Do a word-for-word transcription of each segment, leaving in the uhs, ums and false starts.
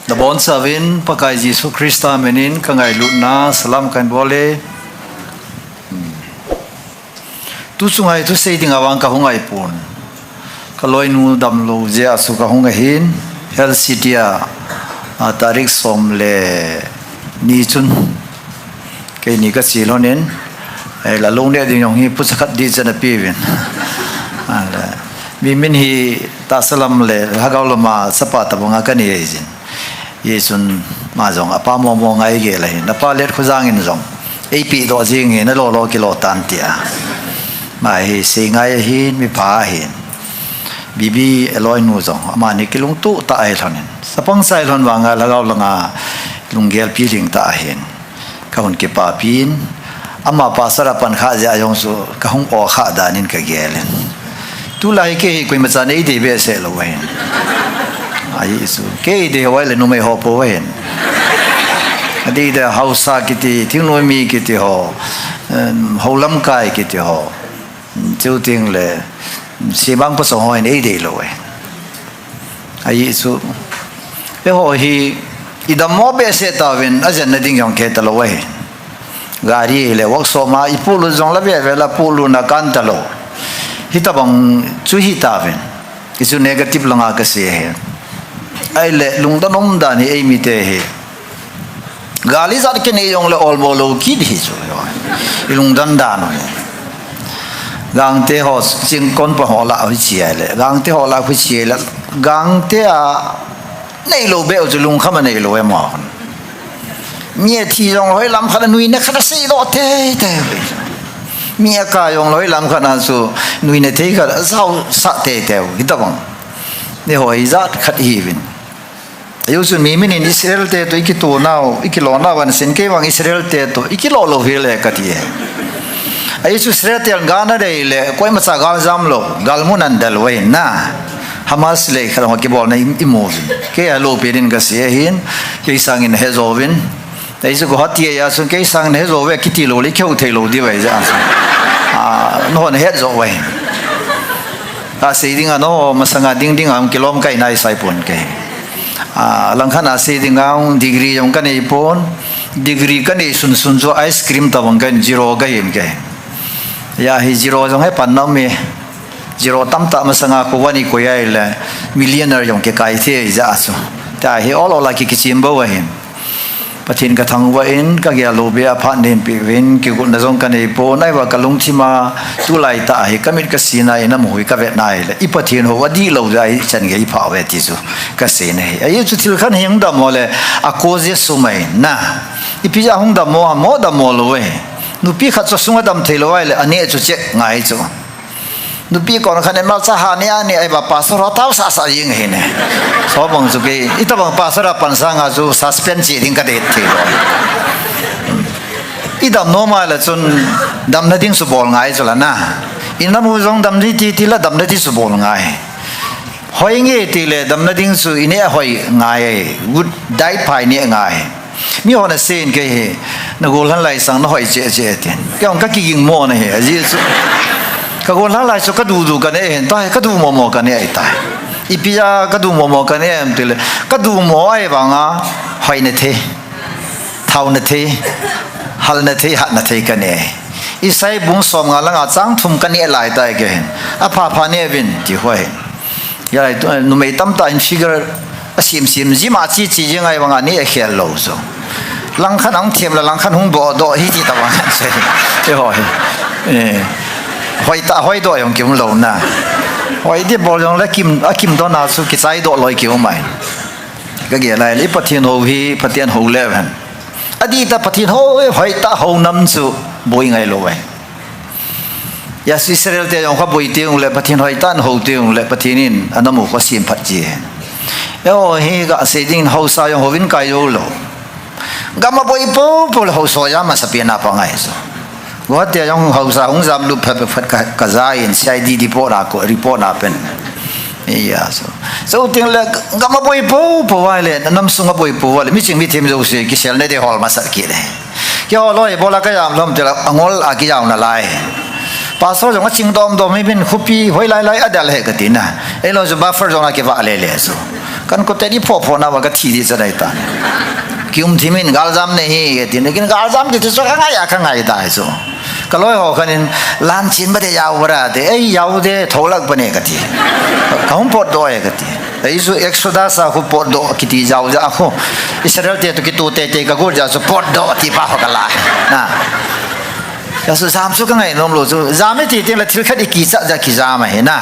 Nabonchauvin Pakai Jesu Christa minin kangailutna salam kahin bol e. Tu chunga hi thusei dinga vang kahung ahipon. Kaloinu damlou jeh a chu kahung ahin, Health City a, a, tarik som le ni chun keini kache lhonin, eh, la lou neh ding jong hi pucha khat ding chan apeuvin. Ale, mi min hi tahsa lam le lhagao lama chapa tobanga kanei jin. Hichun ama jong apa momo ngai gel ahin. Napa Letkhojangi in jong, eipeh doh jing hi, nalo lo kilo tan tia. Ama hi sei ngai ahin, mipha ahin. Bibi aloinu jong, amani kilungtoh tah ahi lhonin. Chapang cha ahi lhon vanga lhagao langa lunggel pi ding tah ahin. Kahung kipapin, ama pastor a pan kha jeh a jong chu kahung o kha danin kagelin. Tulai kei hi koima chan eidei behseh lou ahin. Ahi chu. Kei eidei ho ahile numei ho pou ahin. Adei de haosa kiti, thingnoi mi kiti ho, em, houlamkai kiti ho. Chuteng le, semang pasal ho hin eidei lou ahin. Ahi chu, eiho hi, idammo behseh tauvin, ajenna ding jong kihe talou ahi. Gari le workshop ma ipolut jong la veve la polut na kan talou. Hitobang chu hitauvin. Hichu negative langa kasei ahi. Ahile, lungdon umdan hi eimite hi. Gal ijat kinei jongle olmo lou kit hi chu. Ilungdon dan u hi. Gangte ho, chingkon pa ho lah hiche ahile. Gangte ho lah hiche ahile. Gangte a neilou beh u chu lungkham a neilou e mo. Mi athi jong hoilam khat a nuina khat a seidoh teitei. Mi akai jong hoilam khat a chu nuina thei khat a jaosah teitei. Hitobang. Eiho ijat khat ihiuvin. Ahi chu mi minin Israel te toh ikito nau, ikilo nau vang sin kei vang Israel te toh ikilo lou hile kati e. Ahi chu Israel te gal anei le, koimacha gal jam lou, galmun ahin del uve na. Hamas le khat ho kibolna i, imu uvin. Kei a lopi din kasei ahin, kei sangin hejouvin. Ahi chu Guwahati a chun kei sangin hejo uve kiti lou le, kihou thei lou diu ahi jeh a chu. A, nahon het jo uve. Asei dinga nao, masanga ding dinga hung kilom kahi nai saipon kei. A, langkhat a sei dinga hung degree jong kanei pon, degree kanei sunsun chu ice cream tobang kahin zero kahin kei. Hia hi zero jong hi panna um e. Zero tamtah masanga khovah in ikoi ahile, millionaire jong kikai thei jeh a chu. Tia hi ol ol a ki, kichem bou ahin. Pathen kathangvah in, kagel lou beh a phat neihin peuvin, kigotna jong kanei pon, ahivang kalungthim a, tulai tah hi, kamit kasina, inamu hi kavet na ahile, i Pathen hou adihlou jeh a ichan gei iphah uve ti chu, kaseina ahi. Ahi chu thil khat hi hung dammo le, akoje sum ahi na. Ipi jeh a hung dammo, amo dammo lou e. Nupi khat chu sunga dam theilou ahile, aneh chu check ngai chu. Nupi kon khat in malcha ha ne a ne, ahivang pastor ho tao sasa jing ahi ne. Chubang chu kei, itobang pastor a pan sanga chu suspend che ding kadet thei lou. Idam nom a le chun damna ding chu bol ngai chu la na. Inamu jong dam ding ti, ti la damna ding chu bol ngai. Hoi nge tile damna ding chu ineh hoi ngai, good diet pha ineh ngai. Mihon asei in kei hi, nagol lhan lai sang nahoi cheh cheh tin. Kei jong kakiging mo na hi, ajeh chu. Kagol lhan lai chu kadudu kaneh hin, tua hi kadu momo kaneh ahitai. Ipi jeh a kadu momo kaneh em tile, kadu mo ahivanga, hoina thei, thaona thei, halna thei, hatna thei kaneh. Isai bung somnga langa chang thum kaneh lai tai kei hin. Apha pha neh uvin, ti hoi. Hia lai tu, numei tamtah in figure asem sem, gym a che che jing ahivanga neh akhel lou chu. Langkhat ahung them le langkhat hung bohdoh hi ti tobang sei. Eiho hi. Eh. Hoitah hoidoh jong kium lou na. Hoi ding bol jongle kim, akimdoh na chu kichaidoh loi kium ahi. Kagel lai le Pathen hou hi, Pathen hou leu hen. Adihtah Pathen hou, hoitah hou nam chu boi ngai lou ahi. Hia chu Israel te jong kha boi teng le, Pathen hoitah in hou teng le, Pathen in anamu kho semphat ji. Eiho hi kasei ding haosa jong houvin kai jou lou. Gam aboi popo le haosa jam masapen a pang ahi chu. Guwahati a jong haosa hung jam lut phat phat ka, kaja in C I D report a ko, report a pen. Hia chu. Chuteng le gam aboi popo uva le, nam sung aboi pou uva le, miching mithem jouse kiselna ding hol masat kit le. Kihol loi, ibola kajam lom tile angol a kijam nalai. Pastor jong aching dom dom hi min khopi hoilai lai adel he kati na. Eilou chu buffer zone a kivah le le chu. Kan kote di pho pho na va ka thi di cha dai ta. Kium thi min galjam nei hi, ti ne kin galjam kiti chu ka ngai a ka ngai ta chu. Ka loi ho khan in lan chin ba de yau ba ra de, ei yau de tholak ba ne ka ti. Ka hung potdoh e ka ti. Ei chu Exodus a khu potdoh kiti jau ja khu. Israel te to kitu te te ka gur ja chu potdoh ti pa ho ka la. Na. Ya chu jam chu ka ngai nom lou chu. Jam e ti ting la thil khat i kicha ja kijam a hi na.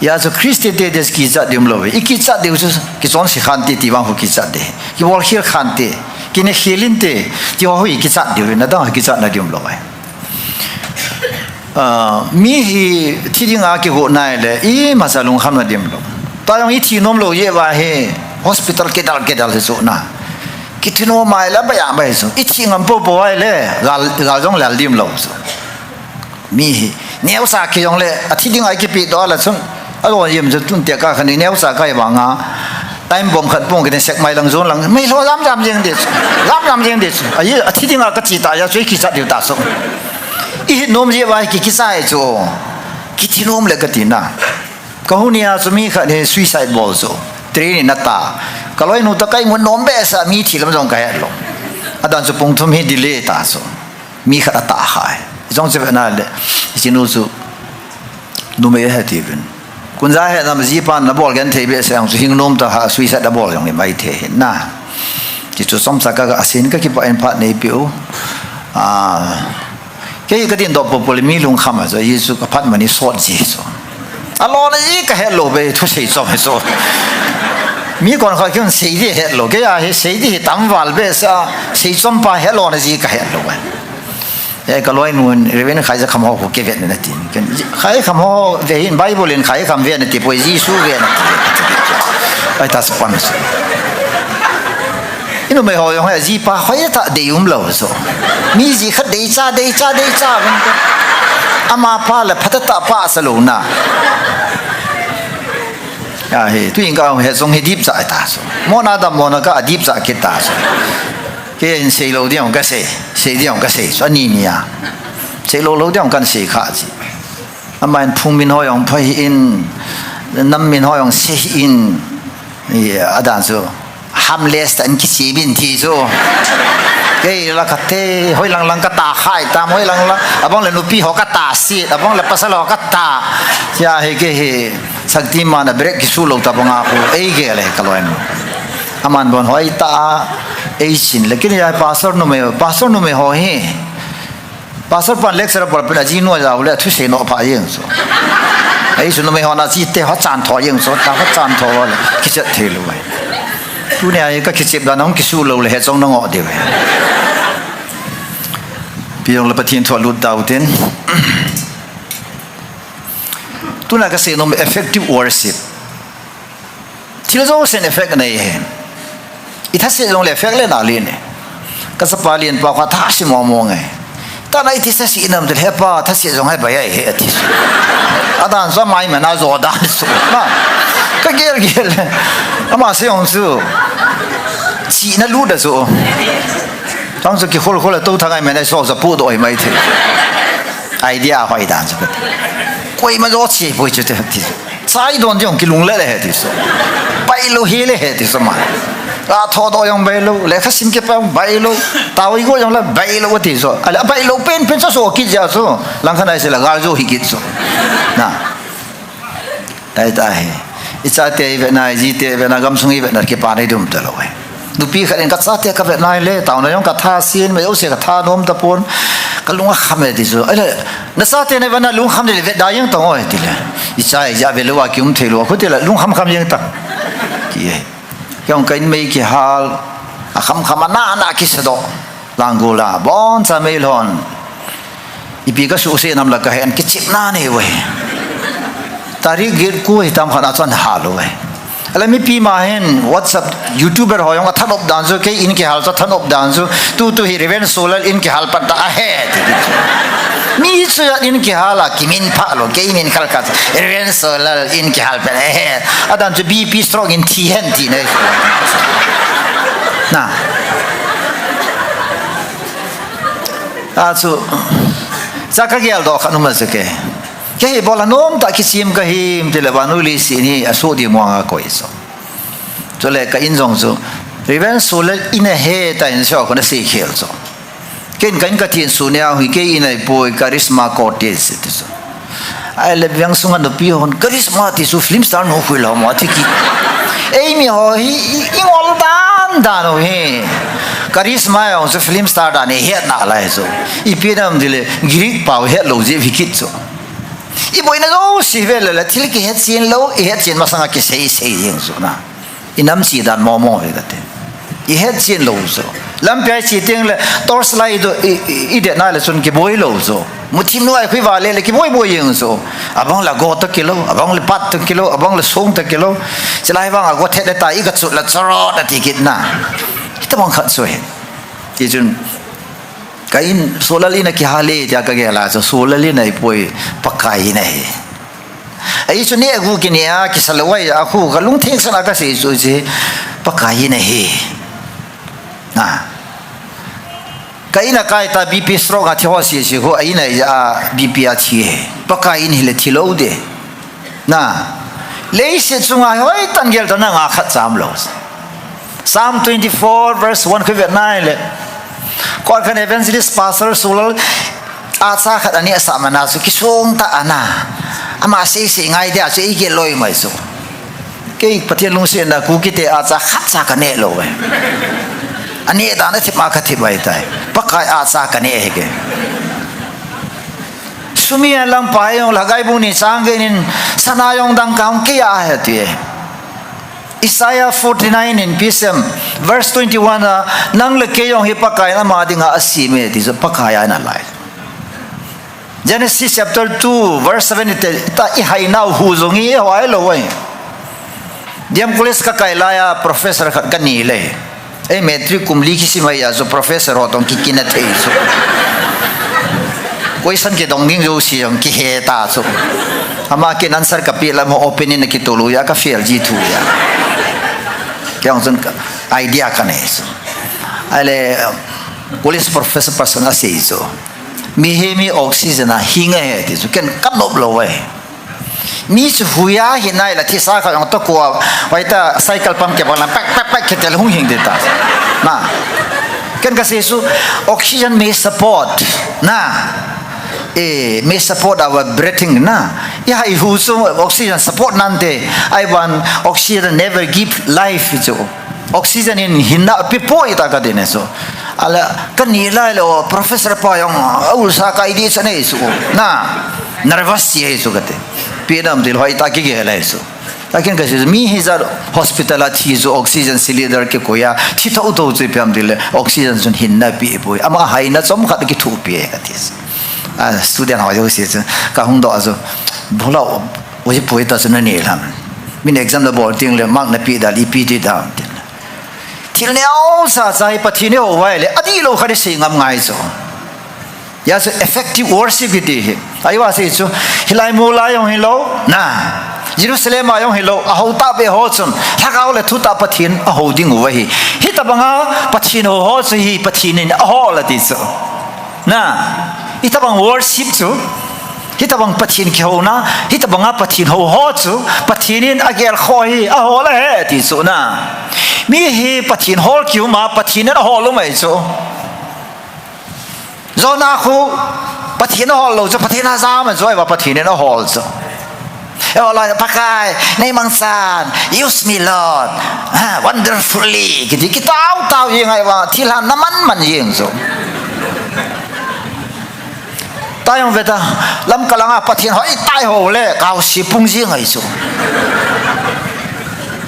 Ya chu Christian te des kicha diu um lou. I kicha diu chu kichon si khan ti ti vang khu kicha de. Kibol khel khan ti. Kine khel in ti. Ti ho hui kicha diu na dang kicha na diu um lou. Ah, mi hi thi ding a kigo nai le, i masa lungkham na diu um lou. Ta jong i thi nom lou ye va hi hospital kidal kidal hi chu na. Kithi nom mai la ba ya mai chu. I thi ngam po po ai le, gal, gal jong lal diu um lou chu. Mi hi, neo sa ki jong le, a thi ding a i kipi doh la chun. A lo yem chu tun te ka khan i neo sa ka i vanga. Time bomb khat pung kini sek mai lang zon lang. Mai lo jam jam jeng de chu. Jam jam jeng de chu. A yi, a thi ding a ka chi ta ya chu i kicha diu ta chu. I hi nom ye va ki kicha e chu. Kithi nom le ka ti na. Ka hu nia chu mi khat hi suicide bol chu. Train in a ta. Ka loi nu ta kai mun nom be sa mi thi lam jong ka he lou. A dan chu pung thum hi delay ta chu. Mi khat a ta khai. Jong che ve na le. Chi nu chu. Numei he ti vin. Kun ja he nam ji pan na bol gen thei be sa ang chu hing nom ta ha suicide a bol jong i mai thei hin na. Chi chu som sa ka ga sin ka ki pa in phat nei piu. Ah. Kei ka din doh popo le mi lungkham a, so Jesu ka phat mani sot ji so. A lo na ji ka het lou be thu sei chom he so. Mi kon kha kin sei di het lou, kei a he sei di tam val be sa, sei chom pa he lo na ji ka het lou be. E ka loi nun, Reverend Khai ja kham ho ko ke vet na ti. Ken Khai kham ho ve hin Bible in Khai kham ve na ti poi Jesu ve na ti. Ai ta sa pan so. I numei ho jong he ji pa hoi ta dei um lou so. Mi ji khat dei cha, dei cha, dei cha vin ko. Ama pa le phat ta pa sa lou na. Ya he, tu in ka he jong he dip cha ta so. Mo na da mo na ka dip cha ki ta so. Kei in sei lou diang ka sei, sei diang ka sei. So ni ni ya. Sei lou lou diang kan sei kha ji. Ama in phung min ho jong phai in, nam min ho jong sei in. Ye, a dan chu. Harmless ta in kichi bin ti chu. Kei la ka te, hoi lang lang ka ta khai tam, hoi lang lang. Abang le nupi ho ka ta si, abang le pasal ho ka ta. Ya he kei he, sakti ma na break kisu lou ta banga ko, ei ge le ka loi mo. Aman bon hoi ta, ei sin le kini ya pastor numei, pastor numei ho he. Pastor pan lecture por pina ji no ja le thu sei no pha yeng so. Ei su numei ho na chi te ho chan tho yeng so, ta ho chan tho le, kichet thei lou. Tu ne ai ka kichep da nang kisu lou le he chong na ngo de ve. Pi jong le Pathen thu lut dau tin. Tuna ka sei nom effective worship. Thil jong sen effect nei he. I tha se jong le effect le na le ne. Ka sapa lien pa kha tha si mo mo nge. Ta nai ti sa si nam te he pa tha se jong he ba ya he ti. A dan sa mai ma na zo dan so. Na. Ka gel gel. Ama se jong su. Chi na lu da so. Tang so ki khol khol to tha ngai ma na so sa pu do mai the. Idea hoi dan chu. Koima jo chi poi chu te ti. Chai don jong kilung le le he ti so. Bai lou hi le he ti so ma. La tho do jong bai lou, le kha sim ke pa bai lou. Tawi go jong la bai lou ti so. Ala bai lou pen pen so so ki ja so. Lang khan ai se la gal jo hi ki so. Na. Tai ta he. I chate i ve na, i jite i ve na, gamsung i ve na, kipa nei dum ta lou he. Nupi khat in ka chate ka ve nai le, taona jong ka tha sin, mai o se ka tha nom ta pon, ka lung a kham e ti chu. Ai le, na chate nei ve na lung kham le ve da jeng tong oi ti le. I cha i ja ve lou a ki um thei lou, khu ti le lung kham kham jeng ta. Ki e. Ki ong ka in mei ki hal, a kham kham a na na ki sa do. Lang gu la, bon cha mei lhon. Ipi ka su se nam la ka hen kichip na nei ve. Tarik git ku hi tam khan a chon ha lou ve. Ala mipi ma hin WhatsApp YouTuber ho jong a thanop dan chu, kei in kihal chu thanop dan chu, tu tu hi Reverend Solal in kihal pat ta a he. Mi chu ya in kihal a kimin pha lou, kei min khal kha. Reverend Solal in kihal pat a he. A dan chu B P stroke in thi hen ti nei. Na. A chu, cha ka gel do kha numa se ke. Kei bol a nom ta kisim ka him ti le vanu li si ni a su di mo nga koi so. Chule ka in jong chu, Reverend Solal in ahi tia in chu kona sei khel chu. Ken ka in ka tin su nia hi kei in ahipoi, Charisma Cottage ti chu. Ahile veng sunga nupi hon, Charisma ti chu film star nu khui lou mo ti ki. Eimi ho hi, i, i ngol dan dan u hi. Charisma jong chu film star dan i het nalai chu. Ipi nam tile, Greek pau het lou jeh hi kit chu. I boina jouse hi ve le le, thil kihet chen lou, i het chen masanga kisei sei jeng chu na. I nam che dan momo ve kate. I het chen lou chu. Lampi a i che teng le, torch light i, i, i det nale chun kiboi lou chu. Muthim nu a i khui vale le, kiboi boi jeng chu. Abang le go toh kilou, abang le pat toh kilou, abang le song toh kilou. Chulai vang a go thet le ta, i ga chut le chorot ati kit na. Hitabang khat chu hi. Ti chun, ka in, Solal in a kihal e, tia ka gel a chu, Solal in ahipoi, Pakai in ahi. Ahi chu neh gu kineh a, kisa lou ahi, a khu ka lungtheng sanga ka sei chu chu, Pakai in ahi. Na. Ka in a kai ta B P stroke a thi ho sese khu, a in a, a B P a thi e. Pakai in hile thi lou de. Na, leiset chunga hoitah in gel tah nanga khat cham lou. Psalm twenty-four verse one khu vet nai le. Koi khan evangelist pastor Solal a cha khat aneh sah mana chu kisong tah ana. Ama sei sei ngai dia chu ei gel loi mai chu. Kei Pathen lungsetna Kuki te a cha khat cha ka neh lou e. Aneh dan a thip ma ka thip ai tai. Pakai a cha ka neh hi ke. Sumi a lang pa jong le Haggai bung ni chang get in sana jong dangka hung kei a he ti e. Isaiah forty-nine in P S M verse twenty-one a, nang le kei jong hi Pakai in ama dinga asem e ti chu Pakai a ana lai. Genesis chapter two verse seven i te ta i hai nau hu jong i hoi lou e. D M College ka kai lai a professor khat ka ni le. Ei, matric kum li kisim a chu professor ho toh kikin a thei chu. Question kidong ding jouse jong kihe ta chu. Ama ken answer ka pe lam ho open in a kitol u a ka fail ji thu a. Kei jong chun ka idea ka nei chu. Ahile, um, college professor pa chun asei chu. Mihem hi oxygen a hing ahi ti chu ken ka nop lou e. Mi chu huiya hi nai la thisa kha jong toh kua, hoitah cycle pump kibang la pak, pak, pak kitel hung hing de ta. Na. Ken ka sei chu oxygen may support. Na. Eh, may support our breathing na. I hai hu chu oxygen support nante. I want oxygen never give life chu. Oxygen in hinna pe poi ta ka ti ne chu. Ahile, ka ni lai le, o, professor pa jong, a ulsa kai di chu nei chu. Na, nervous si he chu ka ti. Pi dam til hoitah kigel lai chu. Takin ka sei chu, mi hi jat hospital a thi chu oxygen cylinder kikoi a, thi thotho chu ipi ham tile, oxygen chun hinna pe poi. Ama haina chomkhat kithopi e ka ti chu. A, student ho jouse chu, ka hung doh a chu, bula, oi poi ta chu na ni lam. Min exam na bol teng le, mark na pe da, ipi ti da, ti. Thil neocha cha hi Pathen i hou uva ahile, adihlou khat i sei ngam ngai chu. Hijeh chun effective worship kiti hi. Ahivang sei chu, hilai mol a jong hilou, na. Jerusalem a jong hilou, a hou tah beh ho chun, lhagao le thutah Pathen a hou ding uva ahi. Hitabanga Pathen hou ho chu hi Pathen in a hol a ti chu. Na, hitabang worship chu, hitabang Pathen kihouna, hitabanga Pathen hou ho chu, Pathen in a gelkhoh hi, a hol ahi ti chu na. Mi hi Pathen hol kium a, Pathen in a hol u mai chu. Jonah khu, Pathen a hol lou chu, Pathen a jam a chu, ahivang Pathen in a hol chu. Ei, hol lai, Pakai, nei mangchan, use me, Lord. Ha, wonderfully. Kiti, kitao tao jeng ahivang, thilha na man man jeng chu. Tah jong ve ta, lamkal langa Pathen hoitah i hou le, kaosi pung jeng ahi chu.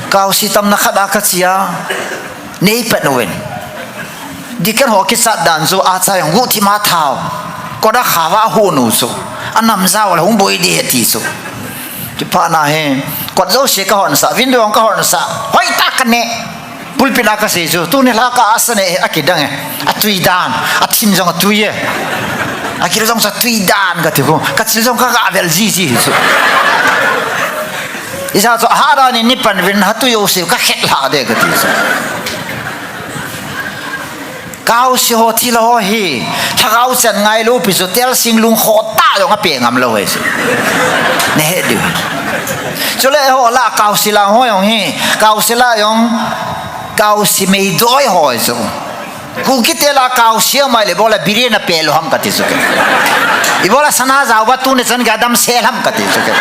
Kaosi tamna khat a ka chi a, nei pet uvin. Deacon ho kichat dan chu a cha jong guhthim a thao. Kot a khao a hon u chu. A nam jao le hung boi di he ti chu. Chuphat na hi, kot jouse ka hon sah, window jong ka hon sah. Hoitah ka neh. Pulpit a ka sei chu, tuni lha ka asa neh a kidang e. A tui dan, a thin jong a tui e. A kil jong chu a tui dan ka ti khu. Ka chil jong ka ga vel ji ji hi chu. Hijeh chun, a ha dan in ni pan vin ha tu jouse ka khet lha de ka ti chu. Kaosi ho thilha ho hi, lhagao chan ngailou pi chu, tel sing lungkhoh tah jong a pe ngam lou ahi chu. Na he diu. Chule eiho la Kaosi lang ho jong hi, Kaosi la jong, Kaosi meidoi ho chu. Kuki te la Kaosi mai le bola biryani pe lo ham kati chu ke. Ibola sana jao ba tuni chan ga dam sel ham kati chu ke.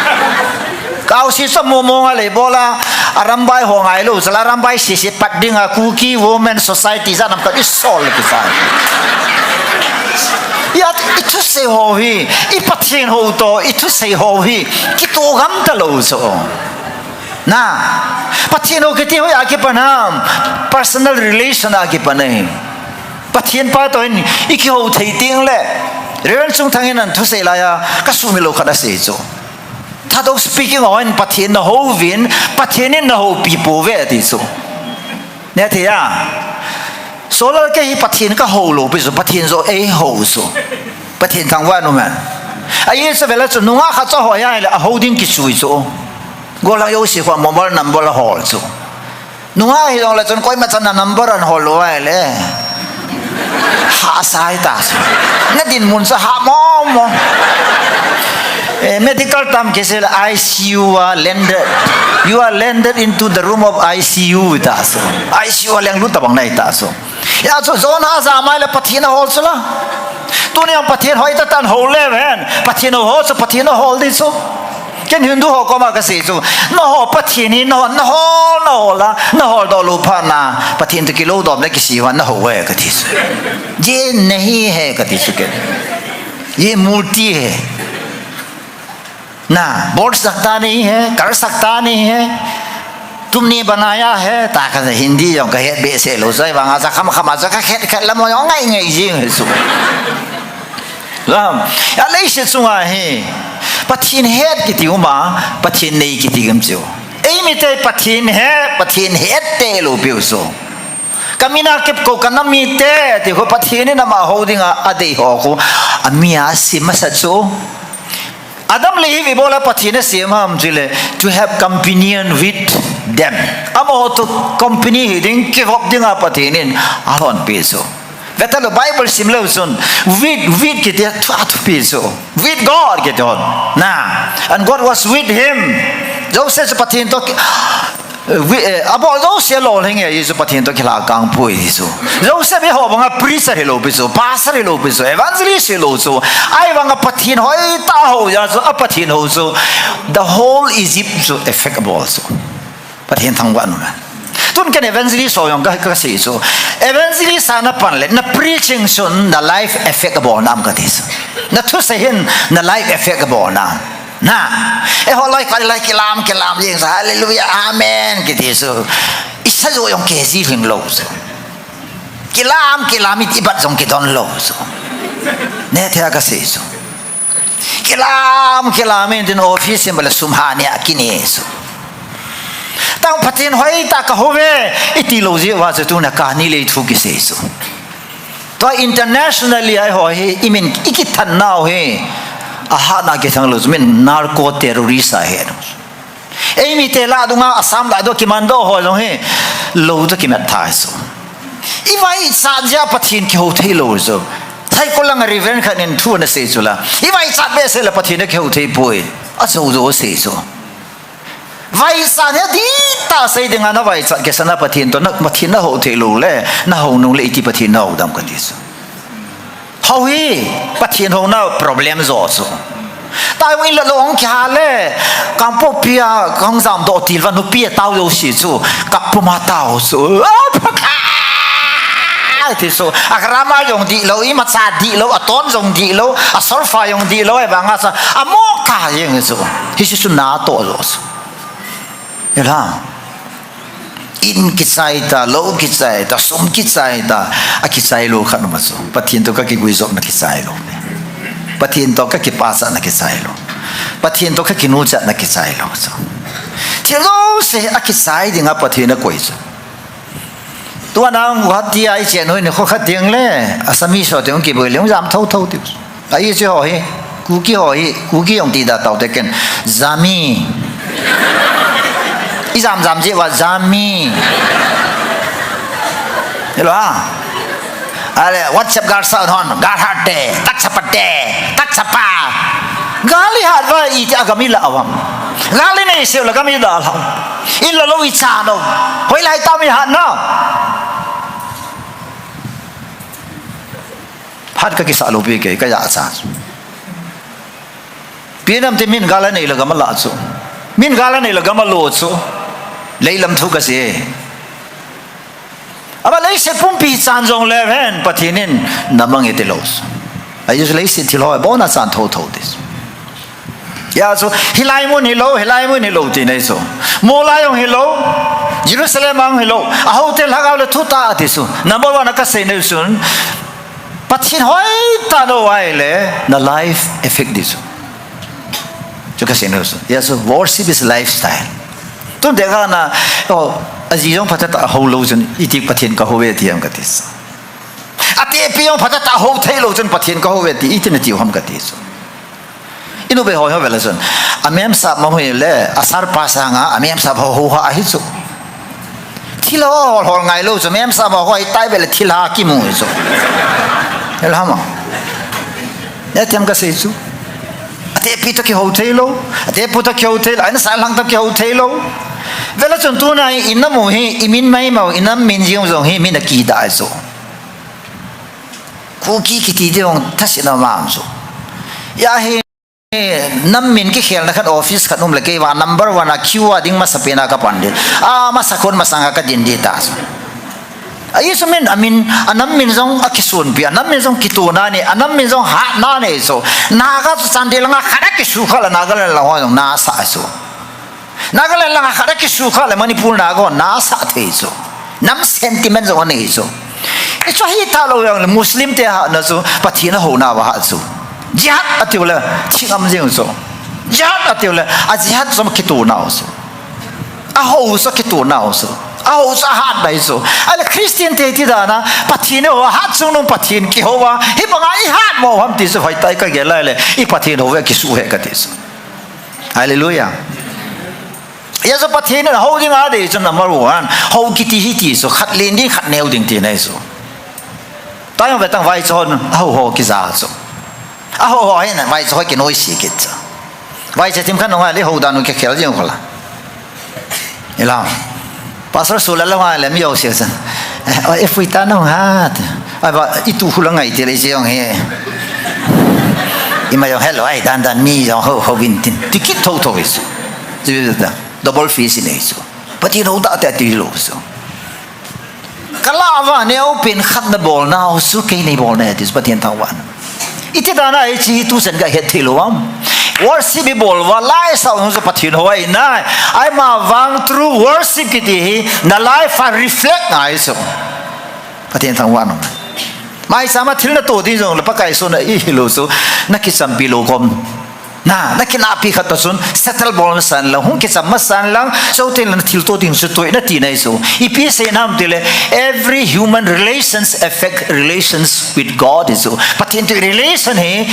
Kaosi sa mo mo nga le bola Arambai ho ngai lo, sala Arambai sisi pat ding a Kuki Women Society ja nam ka isol le kisa. Ya, i thusei ho hi, i Pathen ho to, i thusei ho hi, kito gam ta lo so. Na, Pathen ho kiti ho a kipan ham, personal relation a kipan e. Pathen pa to hin, i kiho thei ting le, Reverend Chungthang in an thusei lai a, ka sumil lo khat asei chu. Thadou speaking ho hin Pathen na ho vin, Pathen in na ho pi po ve ti chu. Ne thei a. Solar ke hi Pathen ka ho lo pi chu, Pathen jo ei ho chu. Pathen thangvah nu man. A ye sa vela chu nunga kha cha ho ya le a ho ding ki chui chu. Golang yo si kho mobile number hol chu. Nunga hi jong le chun koima chan na number an hol lo ai le. Ha sai ta chu. Na dinmun sa ha mo mo. Eh, medical term kisei le I C U a landed. You are landed into the room of I C U ta chu. I C U a leng lut ta bang nai ta chu. Ya chu Jonah ja mai le Pathen a hol chu la. Tuni ang Pathen hoi ta tan hol le ven. Pathen a hol chu Pathen a hol di chu. Ken Hindu ho koma ka sei chu. Na ho Pathen hi na ho, na ho, na ho la, na ho do lo pha na. Pathen to kilo dom le kisi wa na ho we ka ti chu. Ye nahi hai ka ti chu ke. Ye murti hai. Na, bol sakta nahi hai, kar sakta nahi hai. Tumne banaya hai, ta ka Hindi jong ka het behseh lou, joi vang a ja kham kham a ja ka het khat lam jong ngai ngai jing hai chu. Lam, a leiset chunga hi, Pathen het kiti um a, Pathen nei kiti um chu. Eimi te Pathen he, Pathen het te lou piu chu. Ka mina kep ko ka nam mite, ti kho Pathen in ama ho dinga, a dei ho kho, a mi a sim masa chu. Adam le Eve ibola Pathen a sem ham chule, to have companion with them. Amaho to company hi ding, kivop dinga Pathen in a lhon pi chu. Veta lo Bible sim lo chun, with, with kiti a thu, a thupi chu. With God kiti hon. Na, and God was with him. Joseph chu Pathen to ki-, Eh, wi-, eh, abol jouse lolhing e, Jesu Pathen to kila kang pui chu. Joseph hi ho banga preacher hilou pi chu, pastor hilou pi chu, evangelist hilou chu. Ahivanga Pathen hoitah ho ja chu, a Pathen ho chu. The whole Egypt chu effect abol chu. Pathen thangvah nu man. Tun ken evangelist ho jong ka, ka sei chu. Evangelist a na pan le, na preaching chun na life effect abol nam ka ti chu. Na thusei hin na life effect abol nam. Na, eiho loi koi loi kilam, kilam jing sa, hallelujah, amen, kiti chu. Isa jo jong ke ji hing lou chu. Kilam, kilam, iti bat jong kidon lou chu. Ne thei a ka sei chu. Kilam, kilam, in din office in bala sum ha ni a kini chu. Tang Pathen hoitah ka ho ve, iti lou ji va chu tuna ka ni le thu ki sei chu. Tua internationally a eiho hi, i min i kithan nau hi, a hatna kithang lou, min narco terrorist a hi. Eimi te lah dunga, Assam lah dunga, kimando ho jong hi, lou to kimat tha chu. I vaichat jeh a Pathen kiho thei lou chu. Thai ko langa Reverend khat in thu ana sei chu la. I vaichat behseh la Pathen a kiho thei poi. A chu jo sei chu. Vaichat hi adih tah sei dinga na vaichat kisana Pathen to na, Pathen na ho thei lou le, na ho nung le iti Pathen na ho dam ka ti chu. Ho hi, Pathen ho na problem jo chu. Tai win la lo hong kiha le, Kangpokpi a, hong jam doh til va nupi a tao jo si chu, kap puma tao chu. Ah, phaka! Ti chu, a grammar jong dih lou, imacha dih lou, a tone jong dih lou, a solfa jong dih lou, e vanga sa, a mo ka jeng chu. Hi si chu na to jo chu. Ela. In kichai ta, lou kichai ta, sum kichai ta, a kichai lou khat ma chu. Pathen to ka kiguijopna kichai lou. Pathen to ka kipachatna kichai lou. Pathen to ka kinuchatna kichai lou chu. Thil jouse a kichai dinga Pathen a koi chu. Tua nang Guwahati a i chen hoi ni kho khat ding le, Assamese ho te hung kiboi le, hung jam tho tho ti. Ahi chu ho hi, Kuki ho hi, Kuki jong ti da tau te ken. Jami. I jam jam jeh uva Jami. Hello ha. Ale, WhatsApp gal sa hon, gal hat te, tak sapa te, tak sapa. Gal i hat va i ti agam i la awam. Gal i nei seh u le gam i dalhau. I la lou i chan u. Hoilai tam i hat na. Hat ka kisah lou pi kei, ka jachat. Pi nam te min gal a nei le gam a la chu. Min gal a nei le gam a lo chu. Leilam thu ka sei. Ama leiset pumpi chan jong le hen, Pathen in na mang e ti lou. Ahi chu leiset thil ho, abon a chan thotho ti. Hijeh chun, hilai mun hilou, hilai mun hilou ti nei chu. Molai jong hilou, Jerusalem a jong hilou, a hotel lhagao le thutah a ti chu. Number one a ka sei nau chun, Pathen hoitah a na um le, na life affect di chu. Chu ka sei nau chu. Hijeh chun, worship is lifestyle. Tun te ka na, oh, aji jong phatah a hou lou chun, iti Pathen ka hou ve ti ham ka ti chu. Atepi jong phatah a hou thei lou chun Pathen ka hou ve ti, iti na ti ham ka ti chu. I nu ve ho ho ve la chun. A mem sap ma hui le, a sar pa sanga, a mem sap ho ho ha hi chu. Thil ho hol hol ngai lou chu, mem sap ma ho hi tai ve le thil ha ki mu hi chu. Hel ha ma. Ne tem ka sei chu. Atepi to ki hou thei lou. Atepu to ki hou thei lou. Aina sa lang to ki hou thei lou. Ve la chun tuna i nam u hi, i min mai mau, i nam min jing jong hi, min a ki da chu. Kuki kiti ding thasina mam chu. Hia hi nam min kikhelna khat office khat um le kei vang number one a queue a ding masapen a ka pan di. A masa khun masanga ka din di ta chu. Ahi chu min, a min, a nam min jong a kisunpi, a nam min jong kitohna nei, a nam min jong hatna nei chu. Naga chu Chandel langa khat a kisukha le Nagaland lang ho jong nasa chu. Nagaland langa khat a kisukha le Manipur Naga ho nasa thei chu. Nam sentiment jong anei chu. Hichu hi ta lou jong le Muslim te hatna chu Pathen a houna a hat chu. Jihad a tiu le thingam jing chu. Jihad a tiu le a jihad chu kitohna u chu. A hou chu kitohna u chu. A hou chu a hatna hi chu. Ahile Christian te ti dan a Pathen a hou a hat chungnung Pathen kihou a. Hibanga i hat mo ham ti chu hoitah a i ka gel lai le. I Pathen hou ve kisuh he ka ti chu. Hallelujah. Hijeh chun Pathen in hou ding a dei chu number one. Hou kiti hi ti chu khat len ding khat neo ding ti nei chu. Tah jong ve tang vaicha hon a hou ho kija chu. A hou ho hin vaicha ho kinoise kit chu. Vaicha thim khat nung a le hou dan u kikhel jing u kha la. Ila. Pastor Sula la ngai le mi ho se chu. Eh, oi, i pui ta nung ha. Ai ba, i tu khu la ngai ti le i che jong hi. I ma jong hello, ai dan dan mi jong ho, ho vin tin. Ti kit thotho hi chu. Chu ta. Double face nei chu. Pathen hou da te ti lou chu. Ka la va neo pen khat na bolna u chu kei nei bolna ti chu Pathen thangvah. Iti dan a hiche hi tuchan ka het thei lou am. Worship i bol uva, la i sa u chu Pathen hou ahi nai. Ahivang through worship kiti hi, na life a reflect ngai chu. Pathen thangvah nung. Maicham a thil na toh ding jong le Pakai sona i hilou chu, na kichampi lou kom. Na, na kinahpi khat toh chun, settle bol masan lang, hung kicham masan lang, so tin le na thil toh ding chu toh na ti nei chu. Ipi sei nam ti le, every human relations affect relations with God is chu. Pathen toh relation hi,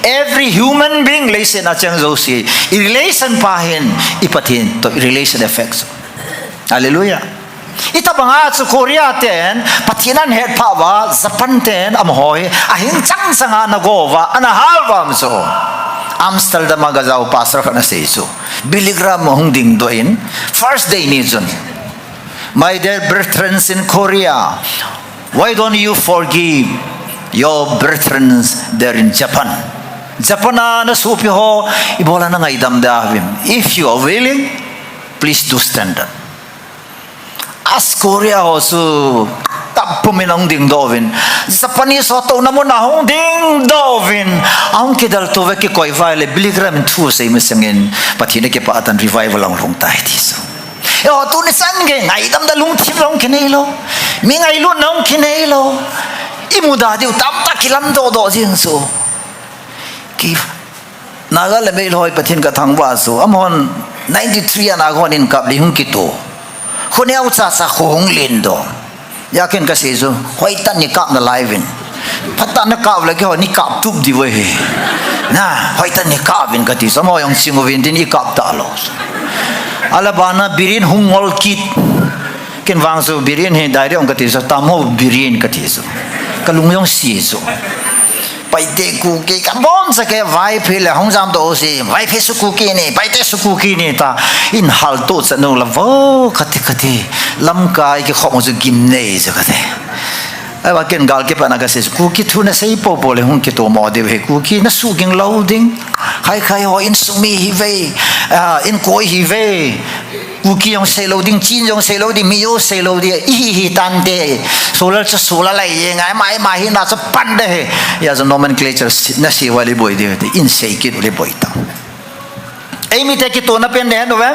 every human being relation a chang jouse. I relation pa hin, i Pathen toh relation affects. Hallelujah. Itabanga chu Korea ten, Pathen ahin hetphah uva, Japan ten, amaho hi, ahin chang changa ana go uva, ana hal uva ham chu. Amsterdam a gajao pastor khat in asei chu. Billy Graham ahung dingdoh in, first day ni chun. My dear brethren in Korea, why don't you forgive your brethren there in Japan? Japan a na sopi ho, ibola na ngaidam da vem. If you are willing, please do stand up. As Korea ho chu, tap pum in ahung dingdoh uvin. Japanese ho touna mun a ahung dingdoh uvin. Ahung kidalto uva kikoi uva le Billy Graham in thu asei masangin. Pathen a kipah tah in revival ahung lhung tai ti chu. Eiho tuni chan gei ngaidam da lungthim jong kinei lou. Mi ngailutna jong kinei lou. I muda diu tamtah kilamdoh doh jing chu. Ki Naga le Meitei ho hi Pathen ka thangvah chu. Amahon ninety-three a Naga hon in kap le hung kito. Kho neo chacha kho hung lendoh. Hijeh in ka sei chu, hoitah in nei kap nalai uvin. Phatah in na kap le keiho nei kap tup diu ahi. Na, hoitah in nei kap uvin ka ti chu, amaho jong ching uvin tin i kap talou. Ahile bana birin hung ngol kit. Ken vang chu birin hi dai ding ka ti chu, tam ho birin ka ti chu. Ka lung jong si chu. Paite Kuki, kaboncha kei Vaiphei le hung jamdoh u si, Vaiphei chu Kuki ni, Paite chu Kuki ni ta, in haltoh chat nung la vo, kati kati, lamkai kikhom chu gimnei chu kati. Ahivang ken gal kipatna kasei chu, Kuki thu nasei popo le hung kitomo diu ahi, Kuki nasuhging lou ding, khai khai ho insung mi ahiuve, ah, inkoi ahiuve. Kuki jong seilou ding, Chin jong seilou ding, Mizo seilou ding, ihi hitante. Solar chu solar lai jeng, ama, ama hina chu pan de he. Hijeh chun nomenclature si-, nasei uva le boi ding, in sei kit u le boi ta. Eimite kitona pen nahe uve.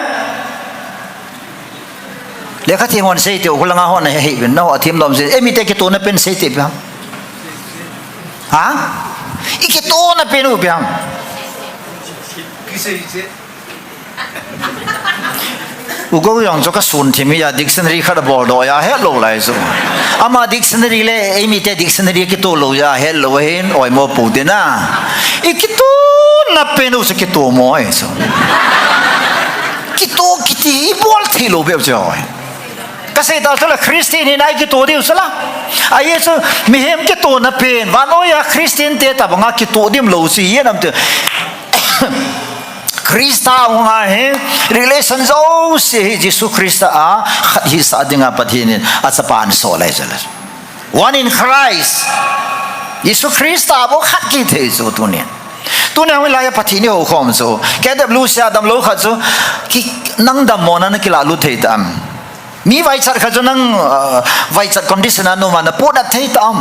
Lekha them hon sei teu, khulanga hon he he, nao athem dom sei. Eimite kitona pen sei teu ipi ham? Ha? I kitona pen u ipi ham? U Go jong chu kasun thim hi a, dictionary khat abol doh a, helou lai chu. Ama dictionary le eimite dictionary kitoh lou a, helou hin oimo pou ding a. I kitona pen u chu kitomo ahi chu. Kito kiti hi bol thei lou bep chu ahi. Kasei ta chu la Christian hina i kito diu chu la. Ajeh chu mihem kitona pen, vannoi a Christian te tabanga kito dim lou chu hi nam te. Christa hung a hi, relation jouse hi Jesu Christa a khat hisah dinga Pathen in achapa ahin sol ahi chu la. One in Christ. Jesu Christa bou khat kithei chu tunin. Tunin hilai a Pathen i houkhom chu. K W C a damlou khat chu, ki, nang dammona na kilah lut thei tam. Mi vaichat khat chu nang, ah, vaichat condition a numa na puhnat thei tam.